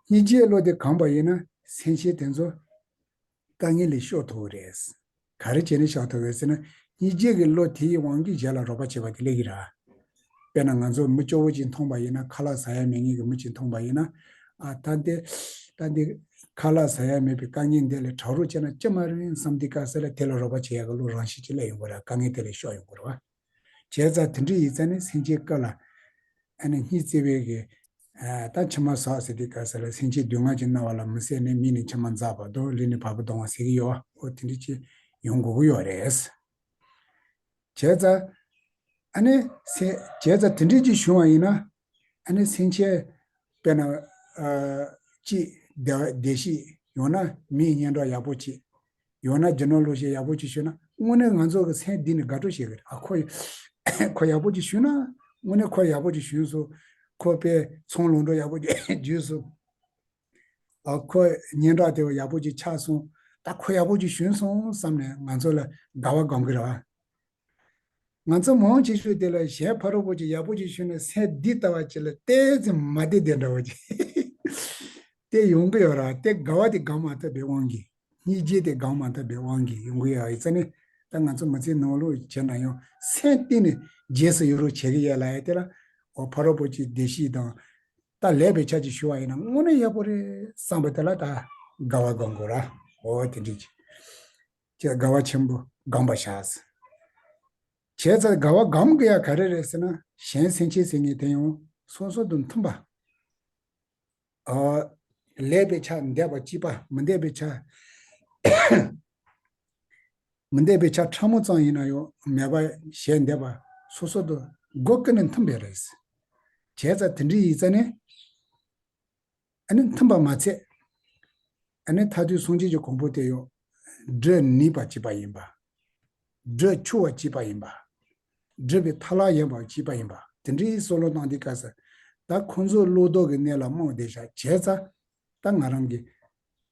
སྙིང་རྗེའི་བློ་དེ་གོམས་པ་ཡིན་ན་སེམས་ཅན་དེ་ཚོ་དཀའ་ངལ་ལས་ཤོར་ཐུབ་ཀྱི་རེད། ག་རེ་བྱས་ནས་ཤོར་ཐུབ་ཀྱི་རེད་ཟེར་ན། སྙིང་རྗེ་གི་བློ་དེའི་དབང་གིས་གཞན་ལ་རོགས་པ་བྱེད་པ་དེ་སླེབས་ཀྱི་རེད། དཔེར་ན་ང་ཚོ་མི་སྐྱོ་བོ་ཅིག་མཐོང་པ་ཡིན་ན། ཁ་ལག་ཟ་ཡ་མེད་མཁན་གྱི་མི་ཅིག་མཐོང་པ་ཡིན་ན། ཨ། ད་འདི་ད་འདི་ཁ་ལག་ཟ་ཡ་མེད་པའི་དཀའ་ངལ་འདི་ལས་ཐར་རོགས་བྱས་ན་ཅི་མ་རུང་བསམ་དུས་སྐབས་སུ་ལ་དེ་ལ་རོགས་པ་བྱེད་ཡ་གི་བློ་རང་བཞིན་གྱིས་སླེབས་ཡོང་གི་རེད། དཀའ་ངལ་དེ་ལས་ཤོར་ཡོང་གི་རེད་བ། བྱས་ཙང་དེ་འདྲ་ཡིན་ཙང་ནི་སེམས་ཅན་ཀུན་ལ་ཨ་ནི་སྙིང་བརྩེ་བའི་གི། ཨ། ད་མཆི་མ་ཟག་ཟེར་དུས་སྐབས་སུ་ལ་སེམས་ཅན་སྡུག་བསྔལ་གྱིས་མནར་བ་ལ་མི་བཟོད་ནས་མིག་ནས་མཆི་མ་འཛག་པ་དང་ལུས་ནས་བ་སྤུ་ལྡང་བ་ཟེར་གྱི་ཡོད་བ། འོ་དེ་འདྲ་ཅིག་ཡོང་དགོས་ཀྱི་ཡོད་རེད། བྱས་ཙང་ཨ་ནི་སེ་བྱས་ཙང་དེ་འདྲ་ཅིག་བྱུང་བ་ཡིན་ན། ཨ་ནི་སེམས་ཅན་དཔེར་ན་ཨ་གཅིག་བདེ་བདེ་སྐྱིད། ཡང་ན་མིའི་སྙན་གྲགས་ཡག་པོ་ཅིག། ཡང་ན་རྒྱུ་ནོར་ལོངས་སྤྱོད་ཡག་པོ་ཅིག་བྱུང་ན། དངོས་གནས་ང་ཚོ་གི་སེམས་འདི་ནི་དགའ་སྤྲོ་བྱེད་ཀྱི་རེད། ཨ། ཁོ་ཁོ་ཡག་པོ་ཅིག་བྱུང་ན། དངོས་གནས་ཁོ་ཡག་པོ་ཅིག་བྱུང་སོང་། ཁོ་དཔེ་ཚོང་ལམ་འགྲོ་ཡག་པོ་ཅིག་བརྒྱུད་སོང་། ཨ། ཁོ་སྙན་གྲགས་དེ་ཡག་པོ་ཅིག་ཆགས་སོང་། ད་ཁོ་ཡག་པོ་ཅིག་བྱུང་སོང་བསམ་ནས་ང་ཚོ་ལ་དགའ་བ་སྒོམ་གྱི་རེད་བ། ང་ཚོ་མང་ཆེ་ཤོས་དེ་ལ་གཞན་ཕ་རོལ་པོ་ཅིག་ཡག་པོ་ཅིག་བྱུང་ན་སེམས་འདི་ལྟ་བ་ཅིག་ལ་ཏོག་ཙམ་མ་བདེ་བདེ་འདྲ་བོ་ཅིག་དེ་ཡོང་གི་ཡོད་ར། དེ་དགའ་བ་དེ་སྒོམ་མ་ཐུབ་པའི་དབང་གིས། སྙིང་རྗེ་དེ་སྒོམ་མ་ཐུབ་པའི་དབང་གིས་ཡོང་གི་ཡོད་ཡིན་ཙང་ནི། ད་ང་ཚོ་མི་ཚེ་ནང་ལོགས་བྱས་ན་ཡང་སེམས་གཏིང་ནས་རྗེས་སུ་ཡི་རང་བྱེད་ཀྱི་ཡོད་ལབ་ཡ་དེ་ལ། འོ་ཕ་རོལ་པོ་ཅིག་བདེ་སྐྱིད་དང་། ད་ལེགས་པའི་ཆ་ཅིག་ཞུ་བ་ཡིན་ན་དངོས་གནས་ཡག་པོ་རེད་བསམ་པ་དེ་ལ་ད་དགའ་བ་སྒོམ་དགོས་ར། འོ་དེ་འདྲ་ཅིག་ཅེས་དགའ་བ་ཆེན་པོ་སྒོམ་པར་བྱ། བྱས་ཙང་དགའ་བ་སྒོམ་དགོས་ཡ་ག་རེ་རེད་ཟེར་ན། གཞན་སེམས་ཅན་ཟེར་མཁན་དེ་ཡང་སོ་སོ་དང་མཐུན་པ། ཨ། ལེགས་པའི་ཆ་འདོད་པ་གཅིག་པ། མི་འདོད་པའི་ཆ། མི་འདོད་པའི་ཆ་ཕྲ་མོ་ཙམ་ཡིན་ན་ཡང་མེད་པ་བྱས་འདོད་པ་སོ་སོ་དང་སྒོ་ཀུན་ནས་མཐུན་པ་རེད། བྱས་ཙང་དེ་འདྲ་ཡིན་ཙང་ནི། ཨ་ནི་མཐུན་པ་མ་ཚད། ཨ་ནི་མཐར་ཐུག་སངས་རྒྱས་ཀྱི་གོ་འཕང་དེ་ཡང་སྒྲུབ་ནུས་པ་གཅིག་པ་ཡིན་པ། སྒྲུབ་ཆོག་པ་གཅིག་པ་ཡིན་པ། སྒྲུབ་པའི་ཐབས་ལམ་ཡིན་པ་གཅིག་པ་ཡིན་པ། དེ་འདྲའི་བསམ་བློ་བཏང་དུས་སྐབས་སུ། ད་ཁོང་ཚོ་བློ་ལྡོག་གི་གནས་ལ་རྨོངས་བསྡད་ཤག། བྱས་ཙང་ད་ང་རང་གི་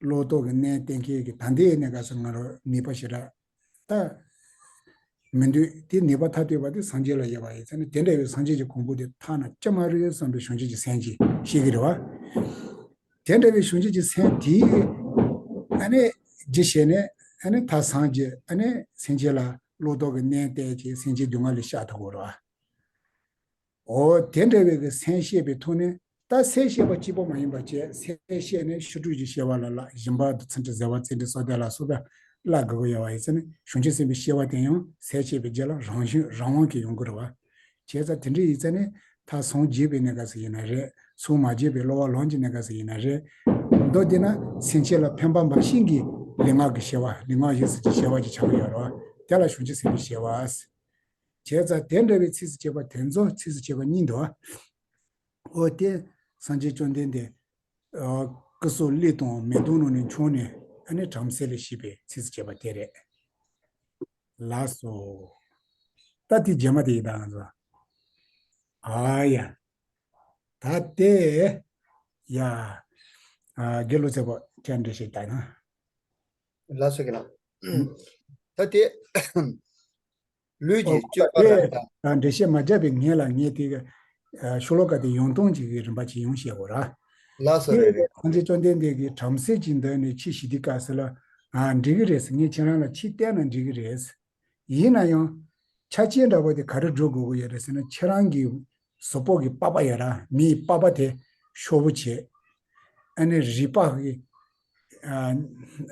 བློ་ལྡོག་གི་གནས་བསྟན་མཁན་གྱི་ད་ལྟའི་གནས་སྐབས་སུ་ང་རང་ནུས་པ་ཞེ་དྲག་ད་མི་འདུག། དེ་ནུས་པ་ཐ་དད་པ་དེ་སངས་རྒྱས་ལ་ཡོད་པ་ཡིན་ཙང་ནི། དེ་འདྲ་བའི་སངས་རྒྱས་ཀྱི་གོ་འཕང་དེ་ཐོབ་ན་ཅི་མ་རུང་བསམ་པའི་བྱང་ཆུབ་ཀྱི་སེམས་ཀྱིས་ཤེས་ཀྱི་རེད་བ། དེ་འདྲ་བའི་བྱང་ཆུབ་ཀྱི་སེམས་དེའི་ཨ་ནི་རྒྱུ་བྱས་ནས། ཨ་ནི་ད་སངས་རྒྱས། ཨ་ནི་སེམས་ཅན་ལ་བློ་ལྡོག་གི་གནས་བསྟན་གྱིས་སེམས་ཅན་སྡུག་བསྔལ་ལས་བཤགས་ཐུབ་ཀྱི་རེད་བ། འོ་དེ་འདྲ་བའི་གི་སེམས་བསྐྱེད་པའི་ཐོག་ནས། ད་སེམས་བསྐྱེད་པ་གཅིག་པོ་མ་ཡིན་པ་བྱས། སེམས་བསྐྱེད་ནས་ཤིན་ཏུ་ཀྱི་སྐྱེ་བ་ལ་བསླབ། སྦྱིན་པ་དང་ཚུལ་ཁྲིམས་བཟོད་པ་བརྩོན་འགྲུས་བསོད་བདེ་ལ་སོགས་པ་བསླབ་དགོས་ཀྱི་ཡོད་པ་ཡིན་ཙང་ནི། བྱང་ཆུབ་སེམས་དཔའི་སྐྱེ་བ་དེ་ཡང་སེམས་བསྐྱེད་པའི་རྗེས་ལ་རང་བྱུང་རང་དབང་གིས་ཡོང་གི་རེད་བ། བྱས་ཙང་དེ་འདྲ་ཡིན་ཙང་ནི། ད་སངས་རྒྱས་པའི་གནས་སྐབས་སུ་ཡིན་ན་རེད། སངས་མ་རྒྱས་པའི་སློབ་པ་ལམ་གྱི་གནས་སྐབས་སུ་ཡིན་ན་རེད། མདོར་བསྡུས་ན་སེམས་ཅན་ལ་ཕན་པ་འབའ་ཞིག་གི་ལུས་ངག་གི་བྱ་བ། ལུས་ངག་ཡིད་གསུམ་གྱི་བྱ་བ་ཅིག་ཆགས་ཀྱི་ཡོད་རེད་བ། དེ་ལ་བྱང་ཆུབ་སེམས་དཔའི་སྐྱེ་བ། བྱས་ཙང་དེ་འདྲ་བའི་ཚིགས་སུ་བཅད་པ་དེ་ཚོ། ཚིགས་སུ་བཅད་པ་གཉིས་འདུག་བ། འོ་དེ་སངས་རྒྱས་བཅོམ་ལྡན་འདས། ཨ། སྐུ་གསུང་གླུ་དང་མེ་ཏོག་ནང་ནས་འཁྱོངས་ནས། ཨ་ནི་བྲམ་ཟེ་ལ་བཤད་པའི་ཚིགས་སུ་བཅད་པ་དེ་རེད། ལགས་སོ། ད་དེ་རྗེས་མ་དེ་ཡིན་ད་ང་ཚོ། ཨ་ཡ། ད་དེ། ཡ། ཨ། དགེ་ལུགས་ཚེ་པོ་ཁྱེད་འགྲེལ་བཤད་བཏང་ན། ལགས་སོ་དགེ་ལགས། ད་དེ། ལུས་ཀྱི་སྤྱོད་པ་རབ་དང་། ཨོ། འགྲེལ་བཤད་མ་བརྒྱབ་པའི་ངེས་ལ་ངེས་དེ་གི། ཤོ་ལོ་ཀ་དེ་ཡོང་སྟངས་ཀྱི་རིམ་པ་ཅིག་ཡོང་བཤད་དགོས་ར། ལགས་སོ། རེད་རེད། ཐམས་ཅད་བཅོམ་ལྡན་འདས་ཀྱིས་བྲམ་ཟེ་ཅིག་འདི་ནས་ཕྱི་ཞི་བདེ་ག་ཟེར་ལ། ཨ། འགྲིག་གི་རེད་ཟེར། ངས་ཁྱེད་རང་ལ་ཕྱི་བལྟས་ན་འགྲིག་གི་རེད། ཡིན་ན་ཡང་། ཆ་རྐྱེན་འདྲ་པོ་དེ་ག་རེ་སྒྲུབ་དགོས་ཀྱི་ཡོད་རེད་ཟེར་ན། ཁྱེད་རང་གི་གཟུགས་པོ་གི་པགས་པ་ཡོད་ར། མིའི་པགས་པ་དེ་ཤོར་བུ་བྱས། ཨ་ནི་རུས་པ་གི། ཨ།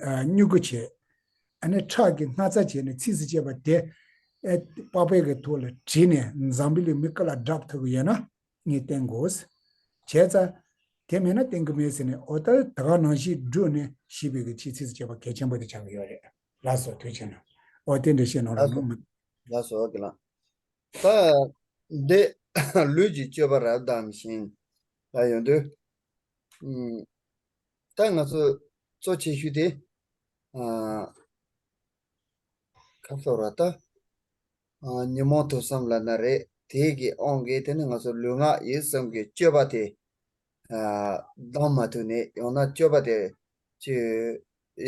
ཨ། སྨྱུ་གུ་བྱས། ཨ་ནི་ཁྲག་གི་སྣག་ཚ་བྱས་ནས་ཚིགས་སུ་བཅད་པ་དེ། ཨེ། པགས་པའི་གི་ཐོག་ལ་བྲིས་ནས་འཛམ་བུ་གླིང་མི་སྐུ་ལ་བསྒྲགས་ཐུབ་ཀྱི་ཡོད་ན་ངས་བསྟན་དགོས། བྱས་ཙང་། དེ་མེད་ན་བསྟན་གྱི་མེད་ཟེར་ནས། ཨོ། ད་ད་ག་ནང་བཞིན་བསྒྲུབས་ནས་ཤི་བའི་གི་ཕྱིར་ཚིགས་སུ་བཅད་པ་གལ་ཆེན་པོ་དེ་ཆགས་ཀྱི་ཡོད་རེད། ལགས་སོ། ཐུགས་རྗེ་གནང་། ཨོ། དེ་འདྲ་བཤད་གནང་རོགས་གནང་། ལགས་སོ། ལགས་སོ་དགེ་ལགས། ད་འདི་ལུས་ཀྱི་སྤྱོད་པ་རབ་དང་ཞིང་ལ་ཡོང་དུས། ཨུམ། ད་ང་ཚོ་གཙོ་ཆེ་ཤོས་དེ། ཨ། ཁ་ཕྱོགས་ར་ད། ཨ། ཉོན་མོངས་དུག་གསུམ་ལབ་ན་རེད། དེ་གི་དབང་གིས་དེ་ནི་ང་ཚོ་ལུས་ངག་ཡིད་གསུམ་གྱི་སྤྱོད་པ་དེ། ཨ། བསྡམས་མ་ཐུབ་ནས། ཡང་ན་སྤྱོད་པ་དེ་ཅིག་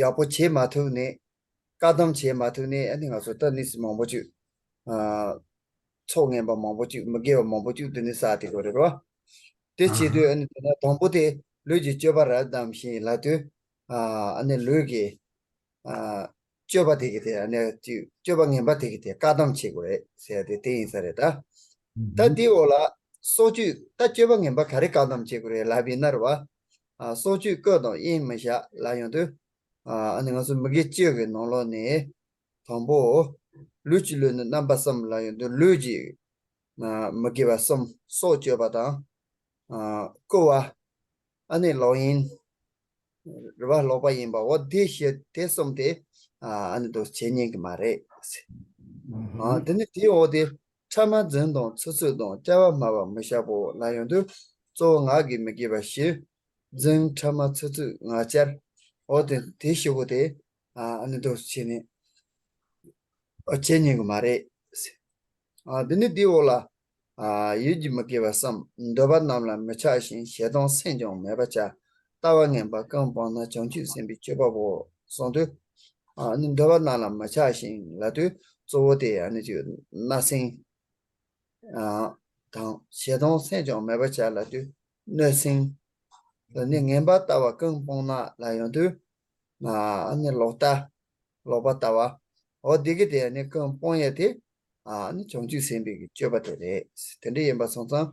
ཡག་པོ་བྱེད་མ་ཐུབ་ནས། བཀག་སྡོམ་བྱེད་མ་ཐུབ་ནས། ཨ་ནི་ང་ཚོ་ད་གནས་ཚུལ་མང་པོ་ཅིག་ཨ། ཚོགས་ངན་པ་མང་པོ་ཅིག་མི་དགེ་བ་མང་པོ་ཅིག་དེ་ནི་བསགས་ཏེ་གོ་རེད་རོ། དེ་བྱེད་དུས། ཨ་ནི་དེ་ན་དང་པོ་དེ་ལུས་ཀྱི་སྤྱོད་པ་རབ་དང་ཞིང་ལབ་དུས། ཨ། ཨ་ནི་ལུས་ཀྱི། ཨ། སྤྱོད་པ་དེ་གི་དེ། ཨ་ནི་ཅིག་སྤྱོད་པ་ངན་པ་དེ་གི་དེ་བཀག་སྡོམ་བྱེད་དགོས་རེད་ཟེར་ཡ་དེ་དེ་ཡིན་ས་རེད་ད། ད་དེའི་འོག་ལ་སྲོག་གཅོད། ད་སྤྱོད་པ་ངན་པ་ག་རེ་བཀག་སྡོམ་བྱེད་དགོས་རེད་ལབ་པ་ཡིན་ན་རེད་བ། ཨ། སྲོག་གཅོད་བཀོལ་དང་དབྱེན་མི་བྱ་ལབ་ཡོང་དུས། ཨ། ཨ་ནི་ང་ཚོ་མི་དགེ་བཅུ་གི་ནང་ལོགས་ནས། དང་པོ། ལུས་ཀྱི་ལུས་ནི་རྣམ་པ་གསུམ་ལབ་ཡོང་དུས། ལུས་ཀྱི། ཨ། མི་དགེ་བ་གསུམ། སྲོག་གཅོད་པ་དང་། ཨ། རྐུ་བ། ཨ་ནི་ལོག་གཡེམ། རེད་བ། ལོག་པ་ཡིན་པ། འོ་དེ་བྱེད། དེ་གསུམ་དེ། ཨ། ཨ་ནི་དེ་བྱེད་ཉན་གྱི་མ་རེད། ཨ། དེ་ནི་དེའི་འོག་དེ། ཕྲ་མ་རྫུན་དང་ཚིག་རྩུབ་དང་། བྱ་བ་སྨྲ་བ་མི་བྱ་བའོ་ལབ་ཡོང་དུས། གཙོ་བོ་ངག་གི་མི་དགེ་བ་བཞི། རྫུན། ཕྲ་མ། ཚིག་རྩུབ། ངག་འཁྱལ། འོ་དེ། དེ་བཞི་པོ་དེ། ཨ། ཨ་ནི་དེ་བྱེད་ནི། ཨ། བྱེད་ཉན་གྱི་མ་རེད། ཨ། འདི་ནི་འདིའི་འོག་ལ། ཨ། ཡིད་ཀྱི་མི་དགེ་བ་གསུམ། འདོད་པ་རྣམས་ལ་མི་ཆགས་ཤིང་། བྱེད་དང་སེམས་ཀྱང་མེད་པར་བྱ། ལྟ་བ་ངན་པ་ཀུན་སྤངས་ན། བྱང་ཆུབ་སེམས་དཔའི་སྤྱོད་པ་པོ་གསུངས་དུས། ཨ་ནི་འདོད་པ་རྣམས་ལ་མི་ཆགས་ཤིང་ལབ་དུས། གཙོ་བོ་དེ་ཨ་ནི་ཅིག་བརྣབ་སེམས། ཨ། དང་། བྱེད་དང་སེམས་ཀྱང་མེད་པར་བྱ་ལབ་དུས་གནོད་སེམས། དེ་ནི་ངན་པ་ལྟ་བ་ཀུན་སྤངས་ན་ལབ་ཡོང་དུས། ཨ་ནི་ལོག་ལྟ། ལོག་པ་ལྟ་བ། འོ་དེ་གི་དེ་ནི་ཀུན་སྤོང་ཡ་དེ། ཨ་ནི་བྱང་ཆུབ་སེམས་དཔའི་གི་སྤྱོད་པ་དེ་རེད། དེ་འདྲ་ཡིན་པ་སོང་ཙང་།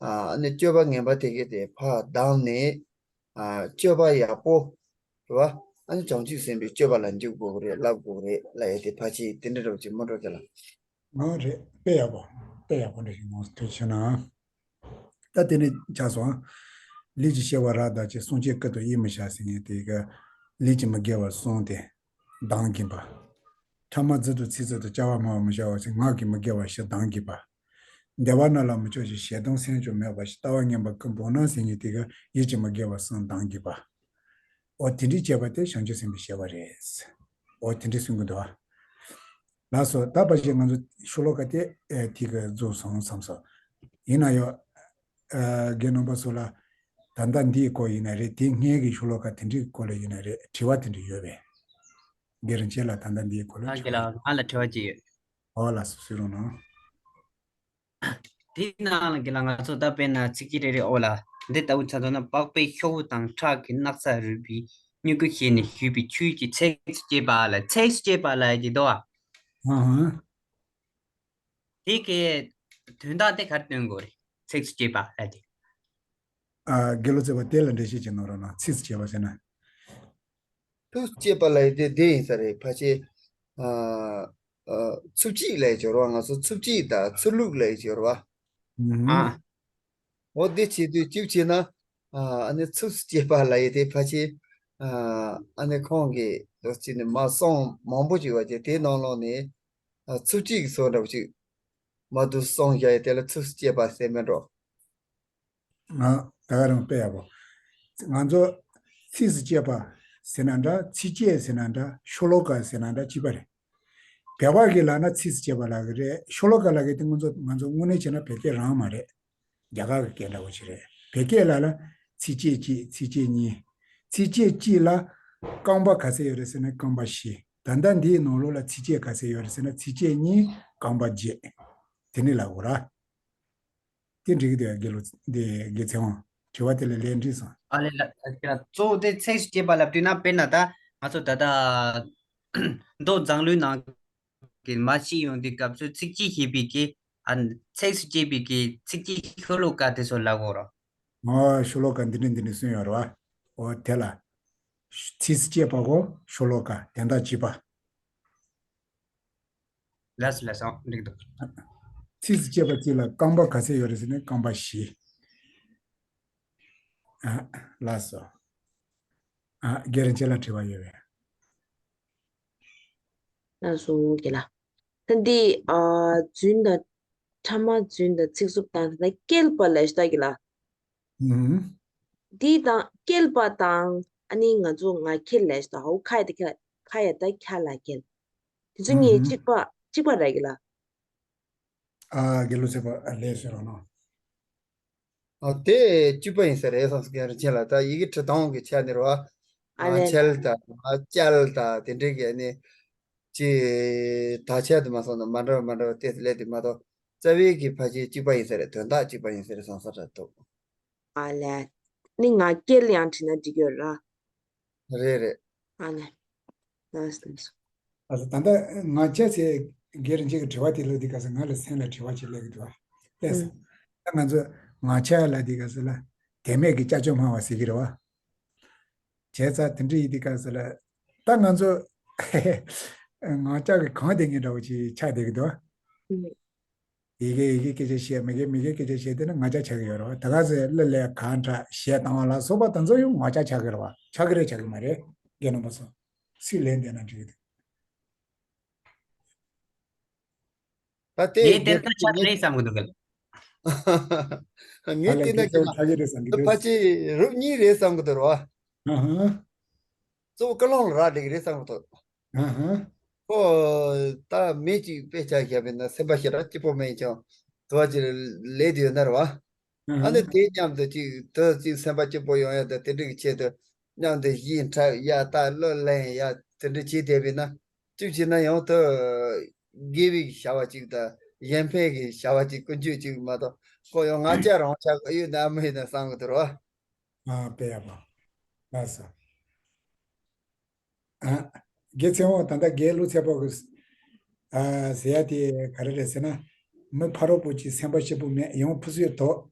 ཨ་ནི་སྤྱོད་པ་ངན་པ་དེ་གི་དེ་ཕར་བསྡམས་ནས། ཨ། སྤྱོད་པ་ཡག་པོ། རེད་བ། ཨ་ནི་བྱང་ཆུབ་སེམས་དཔའི་སྤྱོད་པ་ལ་འཇུག་དགོས་གི་རེད། བསླབ་དགོས་གི་རེད་ལབ་ཡ་དེ་ཕལ་ཆེར་དེ་འདྲ་འདྲ་པོ་ཅིག་མི་འགྲོ་གི་ལ། ཨ། རེད། དཔེ་ཡག་པོ། དཔེ་ཡག་པོ་འདྲ་ཞིག་མོ་ཐུགས་ཆེ་གནང་། ད་དེ་ནས་ཆགས་སོང་། ལུས་ཀྱི་སྤྱོད་པ་རབ་དང་ཞིང་། བསྲུང་བྱའི་སྐུ་དང་དབྱེར་མི་ཕྱེད་ཟེར་མཁན་དེ་ག་ལུས་ཀྱི་མི་དགེ་བ་གསུམ་དེ་སྡང་གིན་པ། ཕྲ་མ་རྫུ་འཕྲུལ་ཚིག་རྩུབ་དང་། བྱ་བ་སྨྲ་བ་མི་བྱ་བ་ཟེར་ངག་གི་མི་དགེ་བ་བཞི་སྡང་གིན་པ། འདོད་པ་རྣམས་ལ་མི་ཆགས་ཤིང་། བྱེད་དང་སེམས་ཀྱང་མེད་པར་བྱ། ལྟ་བ་ངན་པ་ཀུན་སྤངས་ན་ཟེར་མཁན་དེ་ག་ཡིད་ཀྱི་མི་དགེ་བ་གསུམ་སྡང་གིན་པ། འོ་དེ་འདྲའི་སྤྱོད་པ་དེ་བྱང་ཆུབ་སེམས་དཔའི་སྤྱོད་པ་རེད། འོ་དེ་འདྲའི་གསུང་གི་འདུག་བ། ལགས་སོ། ད་ཕལ་ཆེར་ང་ཚོ་ཤོ་ལོ་ཀ་དེ་ཨེ་དེ་ག་རྫོགས་སོང་བསམ་སོང་། ཡིན་ན་ཡང་། ཨ། རྒན་རྣམ་པ་ཚོ་ལ་ད་ལྟ་འདིའི་སྐོར་ཡིན་ན་རེད། དེ་སྔའི་གི་ཤོ་ལོ་ཀ་དེ་འདྲའི་སྐོར་ལ་ཡིན་ན་རེད། དྲི་བ་དེ་འདྲ་ཡོད་པས། རྒན་རིན་ཆེན་ལགས། ད་ལྟ་འདིའི་སྐོར་ལ་ཨ། དྲི་རྒན་བ། ལགས། ང་ལ་དྲི་བ་ཅིག་ཡོད། ཨོ་ལགས་སོ། གསུང་རོགས་གནང་། དེའི་ནང་ལ་རྒན་ལགས། ང་ཚོ་ད་དཔེར་ན་ཚིག་གི་རེ་རེ་འོག་ལ་འདི་ལྟ་བུ་ཆ་མཚོན་ན། པགས་པའི་ཤོག་བུ་དང་ཁྲག་གི་སྣག་ཚ་རུས་པའི་སྨྱུ་གུ་བྱས་ནས་བཞུས་པའི་ཆུས་ཀྱི་ཚིགས་སུ་བཅད་པ་ལ། ཚིགས་སུ་བཅད་པ་ལ་ཡ་གི་དོ། ཨ་ཧ། དེ་གའི་དོན་དག་དེ་ག་རེ་སྟོན་དགོས་རེད། ཚིགས་སུ་བཅད་པ་ལ་དེ། ཨ། དགེ་ལུགས་ཚེ་པོ་དེ་ལ་འགྲེལ་བཤད་ཅིག་གནང་རོགས་གནང་། ཚིགས་སུ་བཅད་པ་ཟེར་ན། ཚིགས་སུ་བཅད་པ་ལ་ཡ་དེ་དེ་ཡིན་ས་རེད། ཕལ་ཆེར། ཨ། ཨ། ཚིགས་བཅད་ལ་ཡ་སྦྱོར་བ། ང་ཚོ་ཚིགས་བཅད་དང་ཚིག་ལྷུག་ལ་ཡ་སྦྱོར་བ། ཨ། འོ་དེ་བྱེད་དུས་གཅིག་བྱས་ན། ཨ། ཨ་ནི་ཚིགས་སུ་བཅད་པ་ལབ་ཡ་དེ་ཕལ་ཆེར། ཨ། ཨ་ནི་ཁོང་གིས་ལོ་གཅིག་ནས་མ་གསུང་མང་པོ་ཅིག་བ་ཅིག་དེའི་ནང་ལོགས་ནས། ཨ། ཚིགས་བཅད་ཀྱི་ཚོགས་འདྲ་པོ་ཅིག་མ་འདུག་གསུངས་བཞག་ཡ་དེ་ལ་ཚིགས་སུ་བཅད་པ་ཟེར་མེད་འགྲོ། ང་ད་ག་རང་དཔེ་ཡག་པོ། ང་ཚོ་ཚིགས་སུ་བཅད་པ་ཟེར་ན་འདྲ། ཚིགས་བཅད་ཟེར་ན་འདྲ། ཤོ་ལོ་ཀ་ཟེར་ན་འདྲ། གཅིག་པ་རེད། བོད་པ་གིས་ལབ་ན་ཚིགས་སུ་བཅད་པ་ལབ་གི་རེད། ཤོ་ལོ་ཀ་ལབ་གི་དེ་ང་ཚོ་ང་ཚོ་དངོས་གནས་བྱས་ན་བོད་སྐད་རང་མ་རེད། རྒྱ་གར་གྱི་སྐད་འདྲ་བོ་ཞིག་རེད། བོད་སྐད་ལ་ལ་ཚིགས་བཅད་གཅིག་ཚིགས་བཅད་གཉིས། ཚིགས་བཅད་གཅིག་ལ་རྐང་པ་ག་ཚད་ཡོད་རེད་ཟེར་ན་རྐང་པ་བཞི། ད་ལྟ་འདིའི་ནང་ལོགས་ལ་ཚིགས་བཅད་ག་ཚད་ཡོད་རེད་ཟེར་ན་ཚིགས་བཅད་གཉིས་རྐང་པ་བརྒྱད། དེ་ནི་ལབ་དགོས་ར། དེ་འགྲིག་གི་འདུག་ཡ། དགེ་ལོ་འདི་དགེ་ཚེ་དབང་། དྲི་བ་དེ་ལ་ལན་འགྲིག་སོང་། ཨ་ལས་ལ་ལ་གཙོ་བོ་དེ་ཚིགས་སུ་བཅད་པ་ལབ་དུས་ན། དཔེར་ན་ད་ང་ཚོ་ད་ལྟ་མདོ་མཛངས་བླུན་ནང་གི་མ་ཤི་ཡོང་དུས་སྐབས་སུ་ཚིགས་བཅད་ཞེས་པའི་གི་ཨ་ཚིགས་སུ་བཅད་པའི་གི་ཚིགས་བཅད་ཤོ་ལོ་ཀ་དེ་ཚོ་ལབ་དགོས་རོ། ཨོ་ཤོ་ལོ་ཀ་འདི་འདྲ་འདི་འདྲ་གསུངས་ཡོད་རེད་བ། ཨོ་དེ་ལ་ཚིགས་སུ་བཅད་པ་གོ་ཤོ་ལོ་ཀ་དོན་དག་གཅིག་པ། ལགས་སོ་ལགས་སོ། འགྲིག་འདུག་ཚིགས་སུ་བཅད་པ་གཅིག་ལ་རྐང་པ་ག་ཚད་ཡོད་རེད་ཟེར་ན་རྐང་པ་བཞི། ཨ་ལགས་སོ། ཨ་རྒན་རིན་ཆེན་ལ་དྲི་བ་ཡོད་པས། ལགས་སོ་རྒན་ལགས། ད་འདི་ཨ་རྫུན་དང་ཕྲ་མ་རྫུན་དང་ཚིག་རྩུབ་དང་ད་བསྐལ་པ་ལབ་ཤག་རྒན་ལགས། ཨུམ། འདི་དང་བསྐལ་པ་དང་ཨ་ནི་ང་ཚོ་ང་ཁྱེད་ལབ་ཤག་ད་ཧོ་ཁ་ཡ་ད་ཁ་ཁ་ཡ་ད་ཁ་ལ་བསྐལ། དེ་ཚོ་གཉིས་ཨུམ། གཅིག་པ་གཅིག་པ་རེད་རྒན་ལགས། ཨ་དགེ་ལུགས་ཚེ་པ་ཨ་ལས་ཟེར་རོགས་གནང་། ཨ་དེ་གཅིག་པ་ཡིན་ས་རེད་བསམ་སོང་རྒན་རིན་ཆེན་ལགས། ད་ཡི་གེ་འབྲི་སྟངས་ཀྱི་ཆ་ནས་རེད་བ། ཨ་ང་ལས་འཆལ་དང་ང་བཅལ་དང་དེ་འདྲའི་གི་ནི་ཅི་དག་ཆ་དུ་མ་སོང་ན་མ་འདྲ་བ་མ་འདྲ་བ་དེ་སླེབས་དུས་མ་གཏོགས་རྩ་བའི་གི་ཕལ་ཆེར་གཅིག་པ་ཡིན་ས་རེད། དོན་དག་གཅིག་པ་ཡིན་ས་རེད་བསམ་ས་རེད་འདུག་ཨ་ལས། ནི་ང་སྐད་ཡང་བྲིས་ན་འགྲིག་ཡོད་ར། རེད་རེད། ཨ་ལས། ལགས་སོ་ལགས་སོ། ཨ་ད་ལྟ་ང་ཅག་ཚེ་སྒེར་གཅིག་གི་དྲི་བ་དེ་ལ་འདི་ག་ས་ང་ལ་སེམས་ལ་དྲི་བ་ཅིག་སླེབས་ཀྱི་འདུག་ཨ། ལྟས་སོ། ཨུ། ད་ང་ཚོ་ང་ཅག་ལ་འདི་ག་ས་ལ་དེ་མེད་ཀྱི་ཅ་ཅོ་སྨྲ་བ་ཟེར་གྱི་རེད་བ། བྱས་ཙང་དེ་འདྲ་ཡིན་འདི་ག་ས་ལ་ད་ང་ཚོ་ང་ཅག་གི་གང་བསྡད་མཁན་འདྲ་བོ་ཅིག་ཆགས་བསྡད་ཀྱི་འདུག་ཨ། ཨུ། ཡི་གེ་ཡི་གེ་སྐད་ཆ་བཤད། མི་གེ་མི་གེ་སྐད་ཆ་བཤད། དེ་ནི་ང་ཅག་ཆགས་ཀྱི་ཡོད་རེད་བ། ད་ག་ཚོད་གླུ་ལེན་གང་དྲག་གཞས་བཏང་བ་ལ་སོགས་པ་དེ་ཚོ་ཡང་ང་ཅག་ཆགས་ཀྱི་རེད་བ། ཆགས་ཀྱི་རེད་ཆགས་ཀྱི་མ་རེད། རྒན་རྣམ་པ་ཚོ་སུས་ལན་འདེབས་ན་འགྲིག་གི་འདུག་ད་དེ་ངས་དེ་ལྟར་ཆགས་ཀྱི་རེད་བསམ་གྱི་འདུག་ག་ངས་ད་ལན་དེ་ན་དེ་ཚོ་ཆགས་ཀྱི་རེད་བསམ་གྱི་འདུག་ཕལ་ཆེར་རུབ་གཉིས་རེད་བསམ་གྱི་འདུག་རེད་བ། ཨ་ཧ། གཙོ་བོ་ཀུན་སློང་ལ་རག་ལས་ཀྱི་རེད་བསམ་གྱི་འདུག་ཨ་ཧ། ཁོ་ད་མི་གཅིག་དཔེ་ཆ་བཞག་པ་ཡིན་ན་སེམས་པ་ཞེ་དྲག་སྐྱིད་པོ་མེད་ཀྱང་དུ་བ་ཅིག་ལས་དུ་ཡོད་ན་རེད་བ། ཨ་ནི་དེ་མཉམ་དུ་ཅིག་དུ་ཅིག་སེམས་པ་སྐྱིད་པོ་ཡོང་ཡ་དང་དེ་འདྲ་གི་ཆེད་དུ་མཉམ་དུ་གཞས་འཁྲབ་ཡ་ད་གླུ་ལེན་ཡ་དེ་འདྲ་བྱེད་བསྡད་པ་ཡིན་ན་གཅིག་བྱས་ན་ཡང་དུ་དགེ་བའི་བྱ་བ་ཅིག་དང་གཞན་ཕན་གྱི་བྱ་བ་ཅིག་ཀུན་སྤྱོད་ཅིག་མ་གཏོགས་ཁོ་ཡང་ང་ཅག་རང་ཅག་གི་ཡོད་ན་མི་ཡོད་ན་བསམ་གི་འདུག་རེད་བ། ཨ་དཔེ་ཡག་པོ། ལགས་སོ། ཨ། དགེ་ཚེ་དབང་ད་ལྟ་དགེ་ལུགས་ཚེ་པོ་གི་ཨ་ཟེར་ཡ་དེ་ག་རེ་རེད་ཟེར་ན། མི་ཕ་རོལ་པོ་ཅིག་སེམས་པ་སྐྱིད་པོ་མེད་ཡང་ཕུ་སུའི་དོག་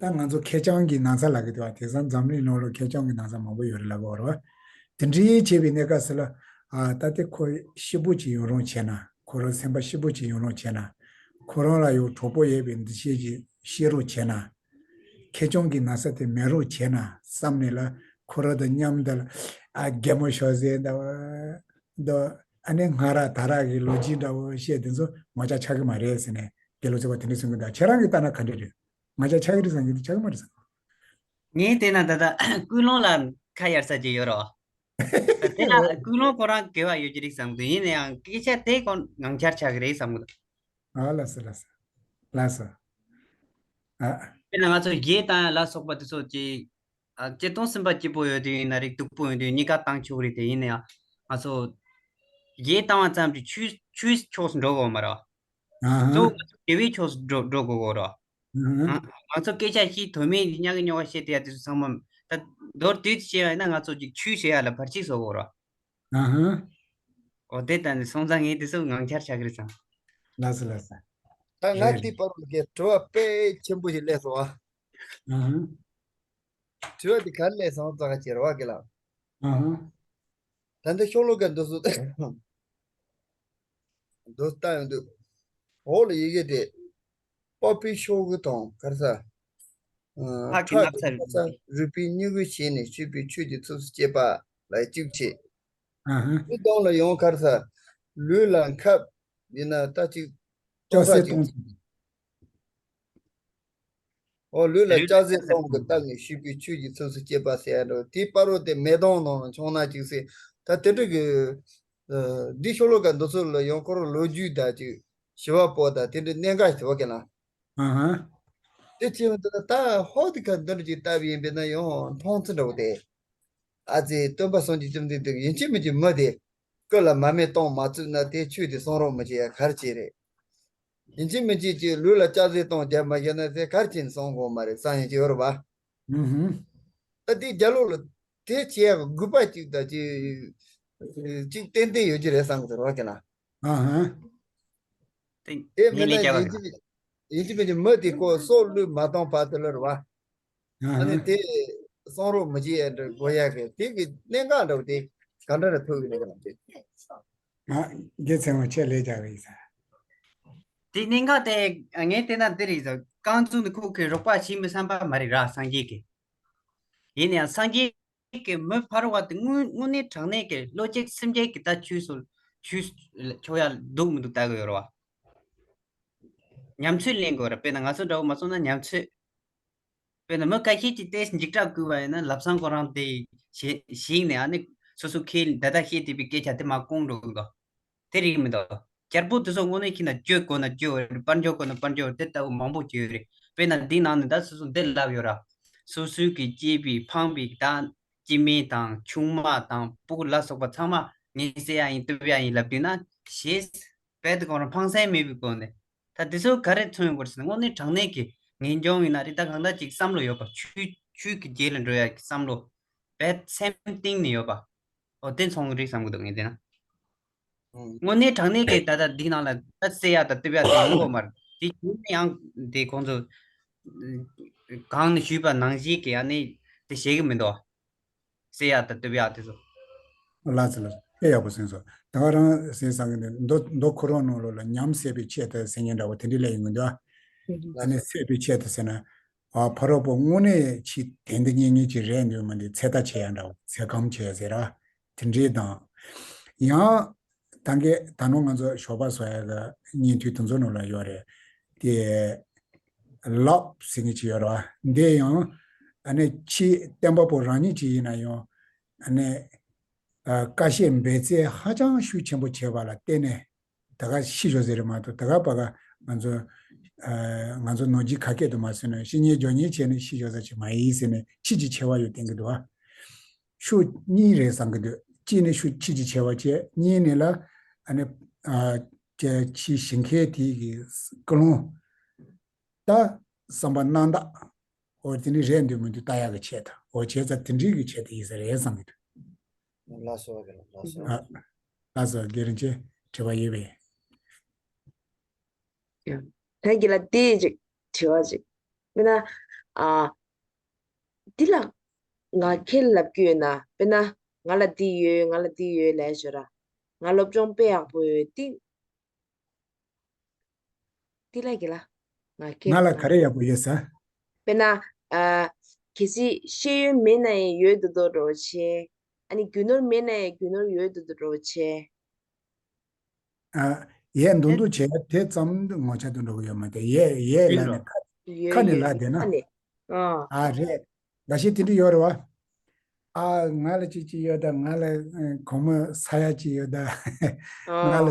ད་ང་ཚོ་ཁེར་རྐྱང་གི་ན་ཚ་ལབ་ཀྱི་འདུག་བ། དེང་སང་འཛམ་གླིང་ནང་ལ་ཁེར་རྐྱང་གི་ན་ཚ་མང་པོ་ཡོད་རེད་ལབ་ཀྱི་ཡོད་རེད་བ། དེ་འདྲའི་བྱས་པའི་གནས་སྐབས་སུ་ལ་ཨ་ད་དེ་ཁོ་སྐྱིད་པོ་ཅིག་ཡོང་རོགས་བྱས་ན་ཁོ་རང་སེམས་པ་སྐྱིད་པོ་ཅིག་ཡོང་རོགས་བྱས་ན། ཁོ་རང་ལ་ཡང་གྲོགས་པོ་ཡོད་པའི་འདུ་ཤེས་ཅིག་ཤེས་རོགས་བྱས་ན། ཁེར་རྐྱང་གི་ན་ཚ་དེ་མེད་རོགས་བྱས་ན་བསམ་ནས་ལ་ཁོ་རང་དང་མཉམ་དུ་ལ་ཨ་རྒན་མོ་ཞོགས་ཟས་འདྲ་བོ་འདུག་ཨ་ནི་སྔ་ར་ད་ར་གི་ལོ་རྒྱུས་འདྲ་བོ་བཤད་དེ་ཚོ་ང་ཅག་ཆགས་ཀྱི་མ་རེད་ཟེར་ནས་དགེ་ལུགས་ཚེ་པོ་དེ་འདྲ་གསུང་གི་འདུག་ཁྱེད་རང་གིས་ལྟ་ན་ག་འདྲ་རེད། ང་ཅག་ཆགས་ཀྱི་རེད་བསམ་གྱི་འདུག་ཆགས་ཀྱི་མ་རེད་བསམ། ངས་བལྟས་ན་ད་ལྟ་ཀུན་སློང་ལ་ཁ་གཡར་ས་ཅིག་ཡོད་རེད་བ། དེ་ལ་ཀུན་སློང་ཁོ་རང་དགེ་བ་ཡོད་ཀྱི་རེད་བསམ་གི་འདུག་ཡིན་ན་ཡང་སྐད་ཆ་དེ་ཁོ་ངང་ཆར་ཆགས་ཀྱི་རེད་བསམ་གི་འདུག་ཨ་ལགས་སོ་ལགས་སོ། ལགས་སོ། ཨ། དཔེར་ན་ང་ཚོ་གཞས་བཏང་ཡ་ལ་སོགས་པ་དེ་ཚོ་ཅིག་ཨ་སྤྱིར་བཏང་སེམས་པ་སྐྱིད་པོ་ཡོད་དུས་ཡིན་ན་རེད་སྡུག་པོ་ཡོད་དུས་གཉིས་ཀ་བཏང་ཆོག་གི་རེད་དེ་ཡིན་ན་ཡང་ང་ཚོ་གཞས་བཏང་བ་ཙམ་གྱིས་ཆོས་ཆོས་ཕྱོགས་སུ་འགྲོ་དགོས་མ་རེད། ཨ་ཧ། གཙོ་བོ་དགེ་བའི་ཕྱོགས་སུ་འགྲོ་འགྲོ་དགོས་གོ་ར། ཨ་ཧ། ང་ང་ཚོ་སྐད་ཆ་བཤད་དོན་མེད་ཀྱི་ཉག་གི་ཉོག་ག་བཤད་དེ་ཡ་དེ་ཚོ་ཚང་མ་ད་མདོར་བསྡུས་ཏེ་བཤད་ཡ་ཡིན་ན་ང་ཚོ་ཅིག་ཆོས་བྱེད་ཡ་ལ་བར་ཆད་བཟོ་གོ་ར། ཨ་ཧ། འོ་དེ་ལྟ་ནས་སོང་ཙང་ངས་དེ་ཚོ་ངང་ཆར་ཆགས་ཀྱི་རེད་བསམ། ལགས་སོ་ལགས་སོ། ད་ང་རེད་དེ་རེད། བར་ལ་གི་དྲི་བ་དཔེ་ཆེན་པོ་ཞིག་སླེབས་སོང་ཨ། ཨ་ཧ། དྲི་བ་དེ་ག་རེ་སླེབས་སོང་ཙང་ཁྱེད་རང་གི་ལ། ཨ་ཧ། ད་ལྟ་ཤོ་ལོ་ཀ་འདི་ཚོ་འདི་ལྟ་ཡོང་དུས། འོག་ལ་ཡི་གེ་དེ། པགས་པའི་ཤོག་གུ་དང་ག་རེ་ཟ། ཨ། ཁྲག་གི་ཁྲག་གི་སྣག་ཚ་རུས་པའི་སྙིང་གུ་བྱས་ནས་བཤུས་པའི་ཆོས་ཀྱི་ཚིགས་སུ་བཅད་པ་ལ་གཅིག་བྱས། ཨ་ཧ། དེ་དང་ལ་ཡང་ག་རེ་ཟ། ལུས་ལ་ཁབ་ཡིན་ན་ད་ཅིག་ལྕགས་སྲེག་གཏོང་ཐུབ། ཨོ་ལུས་ལ་ལུས་ལ་ལྕགས་སྲེག་གཏོང་གི་སྟབས་ནས་བཤུས་པའི་ཆོས་ཀྱི་ཚིགས་སུ་བཅད་པ་ཟེར་ཡ་འདྲ་བོ་དེའི་བར་རོ་དེ་མེ་དོང་ནང་ལ་མཆོང་ན་ཅིག་ཟེར། ད་དེ་འདྲ་གི་འདི་ཤོ་ལོ་ཀ་འདི་ཚོ་ལ་ཡང་ཁོ་རང་ལོ་རྒྱུས་དང་ཅིག་ཞི་བ་པོ་དང་དེ་འདྲའི་གནད་འགག་ཞིག་འདུག་ག་ལ། ཨ་ཧ། དེ་བྱས་པ་འདི་ན་ད་ཧོ་དེ་ཁ་འདི་འདྲ་ཅིག་བལྟ་བ་ཡིན་པས་ན་ཡང་མཐོང་ཚུལ་འདྲ་བོ་དེ། ཨ་ཙི་སྟོན་པ་སངས་རྒྱས་བཅོམ་ལྡན་འདས་ཡིན་གཅིག་མིན་གཅིག་མི་དེ་སྐུ་ལ་མར་མེ་གཏོང་མ་བཅུག་ན་དེ་ཆོས་དེ་གསུང་རོགས་མི་བྱེད་ཡ་ག་རེ་བྱེད་རེད། ཡིན་གཅིག་མིན་གཅིག་ཅིག་ལུས་ལ་ལྕགས་ཟེར་གཏོང་རྒྱག་མ་བཞག་ན་དེ་ག་རེ་བྱེད་ནས་གསུང་དགོས་མ་རེད་བསམ་ཡ་ཅིག་ཡོད་རེད་བ། ཨུ་ཧུམ། ད་དེ་རྒྱ་ལོ་ལ་དེ་བྱེད་ཡ་གི་དགོས་པ་ཅིག་ད་ཅིག་ཅིག་ཏན་ཏན་ཡོད་ཀྱི་རེད་བསམ་གི་འདུག་རོགས་ཀྱི་ན། ཨ་ཧ། དེ་དེ་མིན་ན་ཡིན་གཅིག་མིན་གཅིག་མི་དེ་ཀོ་སྲོག་བློས་མ་བཏང་བར་དུ་ལོར་བ། ཨ་ནི་དེ་གསང་རོགས་མི་བྱེད་ཡ་འདྲ་དགོས་ཡ་གི་དེ་གི་གནད་འགག་འདྲ་བོ་དེ་ག་འདྲ་ལ་ཐུག་ཡོད་ན་གི་ལབ་དེ། ང་རྒྱལ་ཚེ་དབང་ཆེད་ལས་རྒྱག་གི་ཡིན་ས། དེ་གནད་འགག་དེ་ངས་བལྟས་ན་འདི་རེད་ཟེར། རྐང་བཙུགས་ནི་ཁོ་གི་རོགས་པ་བྱེད་མི་བསམ་པ་མ་རེད་ར་སངས་རྒྱས་ཀྱི། ཡིན་ནའང་སངས་རྒྱས་ཀྱི་མི་ཕ་རོལ་བ་དེ་དངོས་དངོས་གནས་དྲང་གནས་ཀྱི་བློ་གཅིག་སེམས་གཅིག་གི་ད་ཆོས་སུ་ཆོས་ཆོས་ཡ་འདུག་མི་འདུག་ལྟ་གི་ཡོད་རེད་བ། ཉམས་ཚོད་ལེན་དགོས་རེད། དཔེར་ན་ང་ཚོ་འདྲ་བོ་མ་སོང་ན་ཉམས་ཚོད། དཔེར་ན་མི་ཁ་ཤས་ཀྱིས་ཏོག་ཙམ་འཇིགས་སྐྲག་བསྐུལ་བ་ཡིན་ན་ལམ་སང་ཁོ་རང་དེ་ཞེ་ཞིག་ནས་ཨ་ནི་སོ་སོ་ཁས་ད་ལྟ་བཤད་བསྡད་པའི་སྐད་ཆ་དེ་མར་སྐུང་འགྲོ་གི་འདུག་དེ་རིགས་མི་འདུག་བྱ་སྤྱོད་དེ་ཚོ་དངོས་གནས་ཁྱེད་ན་བཅོས་དགོས་ན་བཅོས་འོས་རེད། པར་འཇོག་དགོས་ན་པར་འཇོག་འོས་རེད། དེ་ལྟ་བུ་མང་པོ་བྱས་ཡོད་རེད། དཔེར་ན་འདི་ནང་ནས་ད་སོ་སོ་འདི་ལབ་ཡོད་ར། སོ་སོའི་གི་སྐྱེས་པའི་ཕངས་པའི་ད་སྐྱེ་དམན་དང་ཆུང་མ་དང་ཕྲུ་གུ་ལ་སོགས་པ་ཚང་མ་ངས་བསད་ཡ་ཡིན་གཏུབ་ཡ་ཡིན་ལབ་དུས་ན་ཞེས་རྦད་དེ་ཁོང་རང་ཕངས་སེམས་མེད་པའི་སྒོ་ནས། ད་དེ་ཚོ་ག་རེ་མཚོན་ཡོང་དགོས་ཟེར་ན་དངོས་གནས་དྲང་གནས་ཀྱི་ངེས་འབྱུང་ཡིན་ན་རེད། ད་གང་ལྟར་ཅིག་བསམ་བློ་ཡོད་པ། ཆོས་ཆོས་ཀྱི་རྗེས་ལ་འགྲོ་ཡ་གི་བསམ་བློ་རྦད་སེམས་གཏིང་ནས་ཡོད་པ། འོ་དེ་མཚོན་གི་རེད་བསམ་གི་འདུག་ངས་བལྟས་ན། ཨང་། དངོས་གནས་དྲང་གནས་ཀྱི་ད་ལྟ་འདི་ནང་ལ་ད་བསད་ཡ་དང་གཏུབ་ཡ་དེ་ཡོང་གི་མ་རེད། དེ་བྱུང་ན་ཡང་དེ་ཁོང་ཚོ་གང་ནས་ཞུས་པ་ནང་བཞིན་གྱི་ཨ་ནི་དེ་བྱེད་གི་མི་འདུག་བསད་ཡ་དང་གཏུབ་ཡ་དེ་ཚོ། ལགས་སོ་ལགས་སོ། དཔེ་ཡག་པོ་གསུངས་སོང་། ད་ག་རང་ཟེར་བསམ་གི་འདུག་མདོ་མདོ་ཁོ་རང་ནང་ལོགས་ལ་ཉམས་སད་པའི་ཆེད་དུ་ཟེར་མཁན་འདྲ་བོ་དེ་འདྲ་སླེབས་ཡོང་གི་འདུག་ཨ་ནི་སད་པའི་ཆེད་དུ་ཟེར་ན། ཨ་ཕ་རོལ་པོ་དངོས་གནས་ཆེས་དོན་དུ་གཉེར་མཁན་ཅིག་རེད་འདུག་མ་འདི་ཚེ་ཐར་བྱེད་ཡ་འདྲ་བོ་ཚེ་ཁམས་བྱེད་ཡ་ཟེར་ར། དེ་འདྲའི་དང་། ཡང་། ད་གིན་ད་ནང་ང་ཚོ་ཞོགས་པ་བཟོ་ཡ་གི་བརྙན་ཐུང་དེ་ཚོ་ནང་ལ་ཡོད་རེད། དེ། ལགས་ཟེར་མཁན་ཅིག་ཡོད་རེད་བ། འདི་ཡང་། ཨ་ནི་ཕྱིས་བསྟན་པ་པོ་རང་ཉིད་ཅིག་ཡིན་ན་ཡང་། ཨ་ནི། ཨ་ཀ་བཤད་འབད་རྩལ་ཧ་ཅང་ཤུགས་ཆེན་པོ་བྱས་པ་ལ་བརྟེན་ནས། ད་ག་ཤི་ཞོག་ཟེར་རེད་མ་གཏོགས་ད་ག་པ་ག་ང་ཚོ། ཨ་ང་ཚོ་ནང་ཆོས་ཁ་སྐད་དུ་མ་སོང་ན་ཤི་ཉེན་སྦྱོང་ཉེན་བྱས་ནས་ཤི་ཞོག་ཟེར་ཅིག་མ་ཡིན་ཟེར་ནས་ཕྱིས་ཀྱི་ཆེ་བ་ཡོད་བསྟན་གི་འདུག་བ། ཤུགས་གཉིས་རེད་བསམ་གི་འདུག་གཅིག་ནི་ཤུགས་ཕྱིས་ཀྱི་ཆེ་བ་བྱས། གཉིས་ནི་ལ་ཨ་ནི་ཨ་ཀྱི་ཕྱི་ཞིང་ཁའི་དེ་གི་ཀུན་སློང་། ད་བསམ་པ་རྣམ་དག་འོ་དེ་ནི་རེད་འདུག་མི་འདུག་ལྟ་ཡག་གི་ཆེད་དུ། འོ་བྱས་ཙང་དེ་འདྲའི་གི་ཆེད་དུ་ཡིན་ས་རེད་བསམ་གི་འདུག་ལགས་སོ་རྒན་ལགས་སོ། ཨ་ལགས་སོ་རྒན་རིན་ཆེན་དྲི་བ་ཡོད་པས། ད་གི་ལ་དེ་ཅིག་དྲི་བ་ཅིག་མིན་ན་ཨ། འདི་ལ་ང་ཁྱེད་ལབ་ཀྱི་ཡོད་ན། དཔེར་ན་ང་ལ་འདི་ཡོད། ང་ལ་འདི་ཡོད་ལབ་ཞོར་ར། ང་སློབ་སྦྱོང་དཔེ་ཡག་པོ་ཡོད་འདི། འདི་ལ་གི་ལ་ང་ཁྱེད་ང་ལ་ག་རེ་ཡག་པོ་ཡོད་ཟེར། དཔེར་ན་ཨ། གལ་སྲིད་ཤེས་ཡོན་མེད་ན་ཡང་ཡོད་འདུག་འདུག་འགྲོ་ཆེ། ཨ་ནི་རྒྱུ་ནོར་མེད་ན་ཡང་རྒྱུ་ནོར་ཡོད་འདུག་འདུག་འགྲོ་ཆེ། ཨ། ཡས་མདུང་མདུང་བྱས་དེ་ཙམ་ངོ་ཆ་དུ་འགྲོ་གི་ཡོད་མ་རེད། ཡས་ཡས་ལ་ནི་ཁ་ཁ་ནས་ལ་བསྡད་ན། ཨ་རེད། འགའ་ཤས་དེ་འདྲ་ཡོད་རེད་བ། ཨ་ང་ལ་ཅི་ཅི་ཡོད་ད། ང་ལ་སྒོར་མོ་ས་ཡ་ཅི་ཡོད་ད། ང་ལ་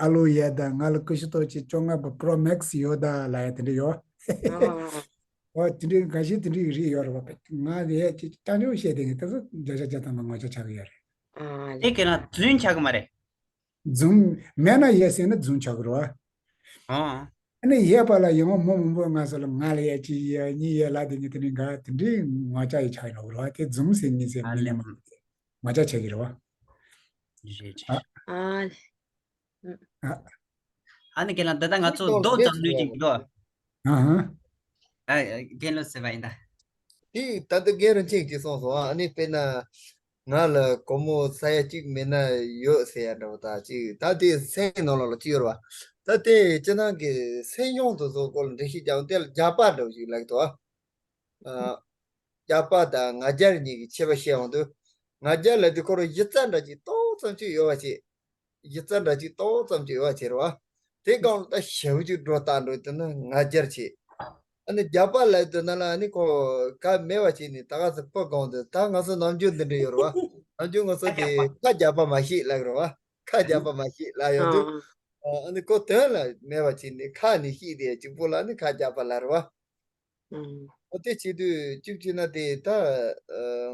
ཨ་ལུ་ཡོད་ད། ང་ལ་ཀུ་ཤུ་ཏོག་ཅི་བཅོ་ལྔ་པ་པྲོ་མེག་སི་ཡོད་ད་ལ་ཡ་དེ་འདྲ་ཡོད། འོ་དེ་འདྲའི་འགའ་ཤས་དེ་འདྲའི་རིགས་ཡོད་རེད་བ། ང་ཡས་ཅི་རྐྱང་རྐྱང་བཤད་དེ་ངས་ད་བརྒྱ་ཆ་བརྒྱ་ཐམ་པ་ངོ་ཆ་ཆགས་ཀྱི་ཡོད་རེད། དེ་ག་ལ་རྫུན་ཆགས་ཀྱི་མ་རེད། རྫུན་མེད་ན་ཡས་ཟེར་ན་རྫུན་ཆགས་ཀྱི་རེད་བ། ཨ་ནི་ཡས་པ་ལ་ཡང་མོ་མང་པོ་ང་ཚོ་ལ་ང་ལ་ཡས་གཅིག་ཡས་གཉིས་ཡས་ལ་དེ་ནི་དེ་ནི་འགའ་དེ་འདྲའི་ངོ་ཆ་ཡི་ཆགས་ཡོད་རེད་བ། དེ་རྫུན་ཟེར་གཉིས་ཟེར་མི་ལེན་མ་ངོ་ཆ་ཆགས་ཀྱི་རེད་བ། རེད་རེད། ཨ། ཨ། ཨ་ནི་རྒན་ལགས་ད་ལྟ་ང་ཚོ་མདོ་ཙམ་ལུས་ཅིག་འགྲོ། ཨ་ཧ། ཨ་རྒན་ལགས་ཟེར་བ་ཡིན་ད། དེ་ད་ལྟ་རྒན་རིན་ཆེན་གྱིས་གསུངས་སོང་། ཨ་ནི་དཔེར་ན་ང་ལ་སྒོར་མོ་ས་ཡ་གཅིག་མེད་ན་ཡོད་ཟེར་ཡ་འདྲ་བོ་ད་ཅིག་ད་དེ་སེམས་ནང་ལོགས་ལ་ཅིག་ཡོད་རེད་བ། ད་དེ་སྤྱིར་བཏང་གི་སེམས་བྱུང་དེ་ཚོ་སྐོར་ལ་འགྲེལ་བཤད་རྒྱག་དེ་ལ་རྒྱགས་པ་འདྲ་བོ་ཞིག་ལབ་ཀྱི་འདུག་བ། ཨ། རྒྱགས་པ་དང་ང་རྒྱལ་གཉིས་ཀྱི་ཁྱད་པར་བཤད་འོང་དུས། ང་རྒྱལ་ལབ་དུས་ཁོ་རང་གཞི་རྩ་འདྲ་ཅིག་ཏོག་ཙམ་ཅིག་ཡོད་པ་བྱས། གཞི་རྩ་འདྲ་ཅིག་ཏོག་ཙམ་ཅིག་ཡོད་པ་བྱས་རེད་བ། དེ་སྒང་ལ་ད་ཞེ་པོ་ཅིག་སྒྲོ་བཏགས་འགྲོ་དུས་ན་ང་རྒྱལ་བྱེད། ཨ་ནི་རྒྱགས་པ་ལབ་དུས་ན་ལ་ཨ་ནི་ཁོ་ག་མེད་པ་བྱས་ནས་ད་ག་ཚོད་ཕོ་གང་དུ་ད་ང་ཚོ་ནམ་རྒྱུན་འདི་འདྲ་ཡོད་རེད་བ། ནམ་རྒྱུན་ང་ཚོ་དེ་ཁ་རྒྱགས་པ་མ་བཤད་ལབ་རེད་བ། ཁ་རྒྱགས་པ་མ་བཤད་ལབ་ཡོང་དུས། ཨ་ནི་ཁོ་དོན་ལ་མེད་པ་བྱས་ནས་ཁ་ནས་བཤད་དེ་གཅིག་པོ་ལ་ཨ་ནི་ཁ་རྒྱགས་པ་ལབ་རེད་བ། ཨོ་དེ་བྱེད་དུས་གཅིག་བྱས་ན་དེ་ད་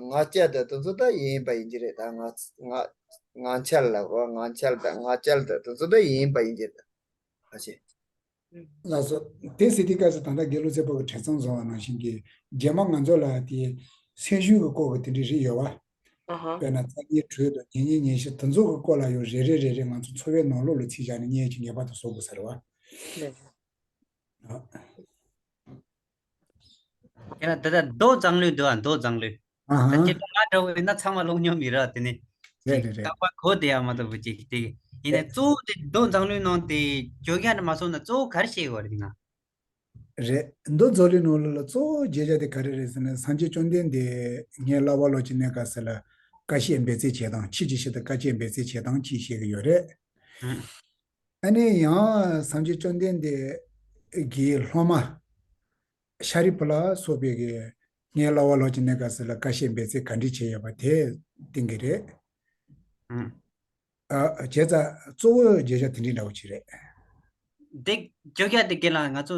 ང་རྒྱལ་དང་དེ་ཚོ་ད་ཡིན་པ་ཡིན་གྱི་རེད། ད་ང་ང་ང་རྒྱལ་ལ་གོ་ང་རྒྱལ་དང་ང་རྒྱལ་དང་དེ་ཚོ་ད་ཡིན་པ་ཡིན་གྱི་རེད། ཨ་ཤེ། ལགས་སོ། དེ་ཟེར་དུས་སྐབས་སུ་ད་ལྟ་དགེ་ལུགས་ཚེ་དཔག་གི་དྲི་བཟང་བཟོ་བ་ནང་བཞིན་གྱི་རྗེས་མ་ང་ཚོ་ལ་དེ་སེམས་ཤུགས་ཀྱི་སྐོར་གྱི་དེ་འདྲའི་རིགས་ཡོད་བ། དཔེར་ན་རྩ་བརྒྱད་དྲུག་དང་ཉེ་ཉེ་ཉེ་ཤེས་དེ་ཚོ་གི་སྐོར་ལ་ཡང་རེ་རེ་རེ་རེ་ང་ཚོ་འཚོ་བའི་ནང་ལོགས་ལ་ཚིག་བཞག་ནས་ཉན་གྱི་ངེས་པར་དུ་བཟོ་དགོས་ས་རེད་བ། དེ་ལ་ད་ལྟ་མདོ་མཛངས་བླུན་འདུག་ཨ། མདོ་མཛངས་བླུན། ཨ་ཧ། ད་ཁྱེད་ང་འདྲ་བོ་ཡིན་ན་ཚང་མ་ཀློག་མྱོང་མི་ར། དེ་ནི་རེད་རེད་རེད། རྟག་པར་གོ་བསྡད་ཡ་མ་གཏོགས་བུ་ཅིག་དེ་ཡིན་ནའི་རེད། གཙོ་བོ་དེ་མདོ་མཛངས་བླུན་ནང་དེ་ཇོ་ཁ་ནས་མ་སོང་ན་གཙོ་བོ་ག་རེ་བཤད་ཡོད་རེད་ང་། རེད། མདོ་མཛངས་བླུན་ནང་ལ་གཙོ་བོ་བརྗོད་བྱ་དེ་ག་རེ་རེད་ཟེར་ན་སངས་རྒྱས་བཅོམ་ལྡན་འདས་ངའི་བསླབ་པ་ལོ་གཅིག་གནས་སྐབས་སུ་ལ་བཀའ་བཤད་འབད་རྩོལ་བྱེད་སྟངས་ཕྱིས་ཀྱི་ཞིག་ཏུ་བཀའ་བཤད་འབད་རྩོལ་བྱེད་སྟངས་ཅིག་བཤད་ཀྱི་ཡོད་རེད། ཨ་ནི་ཡང་སངས་རྒྱས་བཅོམ་ལྡན་འདས་ཀྱི་སློབ་མ་ཤཱ་རིའི་བུ་ལ་སོགས་པའི་གི་ངའི་བསླབ་པ་ལོ་གཅིག་གནས་སྐབས་སུ་ལ་བཀའ་བཤད་འབད་རྩོལ་ག་འདྲ་བྱས་ཡོད་པ་དེ་བསྟན་གྱི་རེད། ཨ། བྱས་ཙང་གཙོ་བོ་བརྗོད་བྱ་དེ་འདྲའི་འདྲ་བོ་ཅིག་རེད། འདི་བརྗོད་བྱ་དེ་ག་ལ་ང་ཚོ་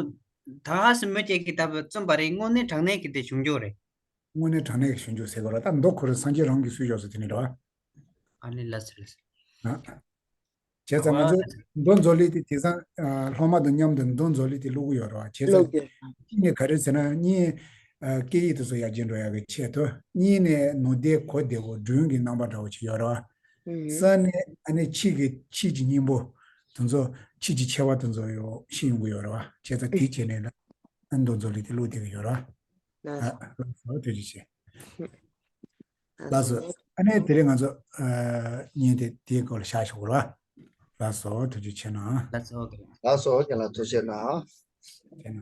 ད་ཧ་སི་མོ་ཅེ་གི་ལྟ་བུ་རྩོམ་པ་རེད། དངོས་གནས་དྲང་གནས་ཀྱི་དེ་བྱུང་རྒྱུ་རེད། དངོས་གནས་དྲང་གནས་ཀྱི་བྱུང་རྒྱུ་ཟེར་དགོས་ར། ད་མདོ་ཁོ་རང་སངས་རྒྱས་རང་གིས་གསུངས་ཡོད་ས་དེ་ནི་རེད་བ། ཨ་ནི་ལ་སི་ལ་སི། བྱས་ཙང་ང་ཚོ་མདོ་མཛངས་བླུན་དེ་དེང་སང་སློབ་མ་དང་མཉམ་དུ་མདོ་མཛངས་བླུན་དེ་ཀློག་གི་ཡོད་རེད་བ། བྱས་ཙང་གཅིག་ནས་ག་རེ་ཟེར་ན་གཉིས། སྐད་ཡིག་དེ་ཚོ་ཡར་རྒྱས་འགྲོ་ཡག་གི་ཆེད་དུ། གཉིས་ནས་ནང་བསྡད་གོ་བདེ་བོ་སྒྲུང་གི་རྣམ་པ་འདྲ་བོ་ཅིག་ཡོད་རེད་བ། གསུམ་ནས་ཨ་ནི་ཕྱིས་ཀྱི་ཕྱིས་ཀྱི་སྙིང་པོ་དེ་ཚོ་ཕྱིས་ཀྱི་ཆེ་བ་དེ་ཚོ་ཡོད་ཤེས་ཡོང་གི་ཡོད་རེད་བ། བྱས་ཙང་དེ་བྱས་ནས་ལ་ཨ་མདོ་མཛངས་བླུན་དེ་ཀློག་བསྡད་གི་ཡོད་རེད་བ། ལགས་སོ། ཐུགས་རྗེ་ཆེ། ལགས་སོ། ཨ་ནི་དེ་རིང་ང་ཚོ་ཨ་བརྙན་དེ་དེའི་སྐོར་ལ་བཞག་ཞོག་ར། ལགས་སོ། ཐུགས་རྗེ་ཆེ་གནང་། ལགས་སོ། ལགས་སོ། ཁྱེད་ལ་ཐུགས་རྗེ་གནང་། ཐུགས་རྗེ་གནང་།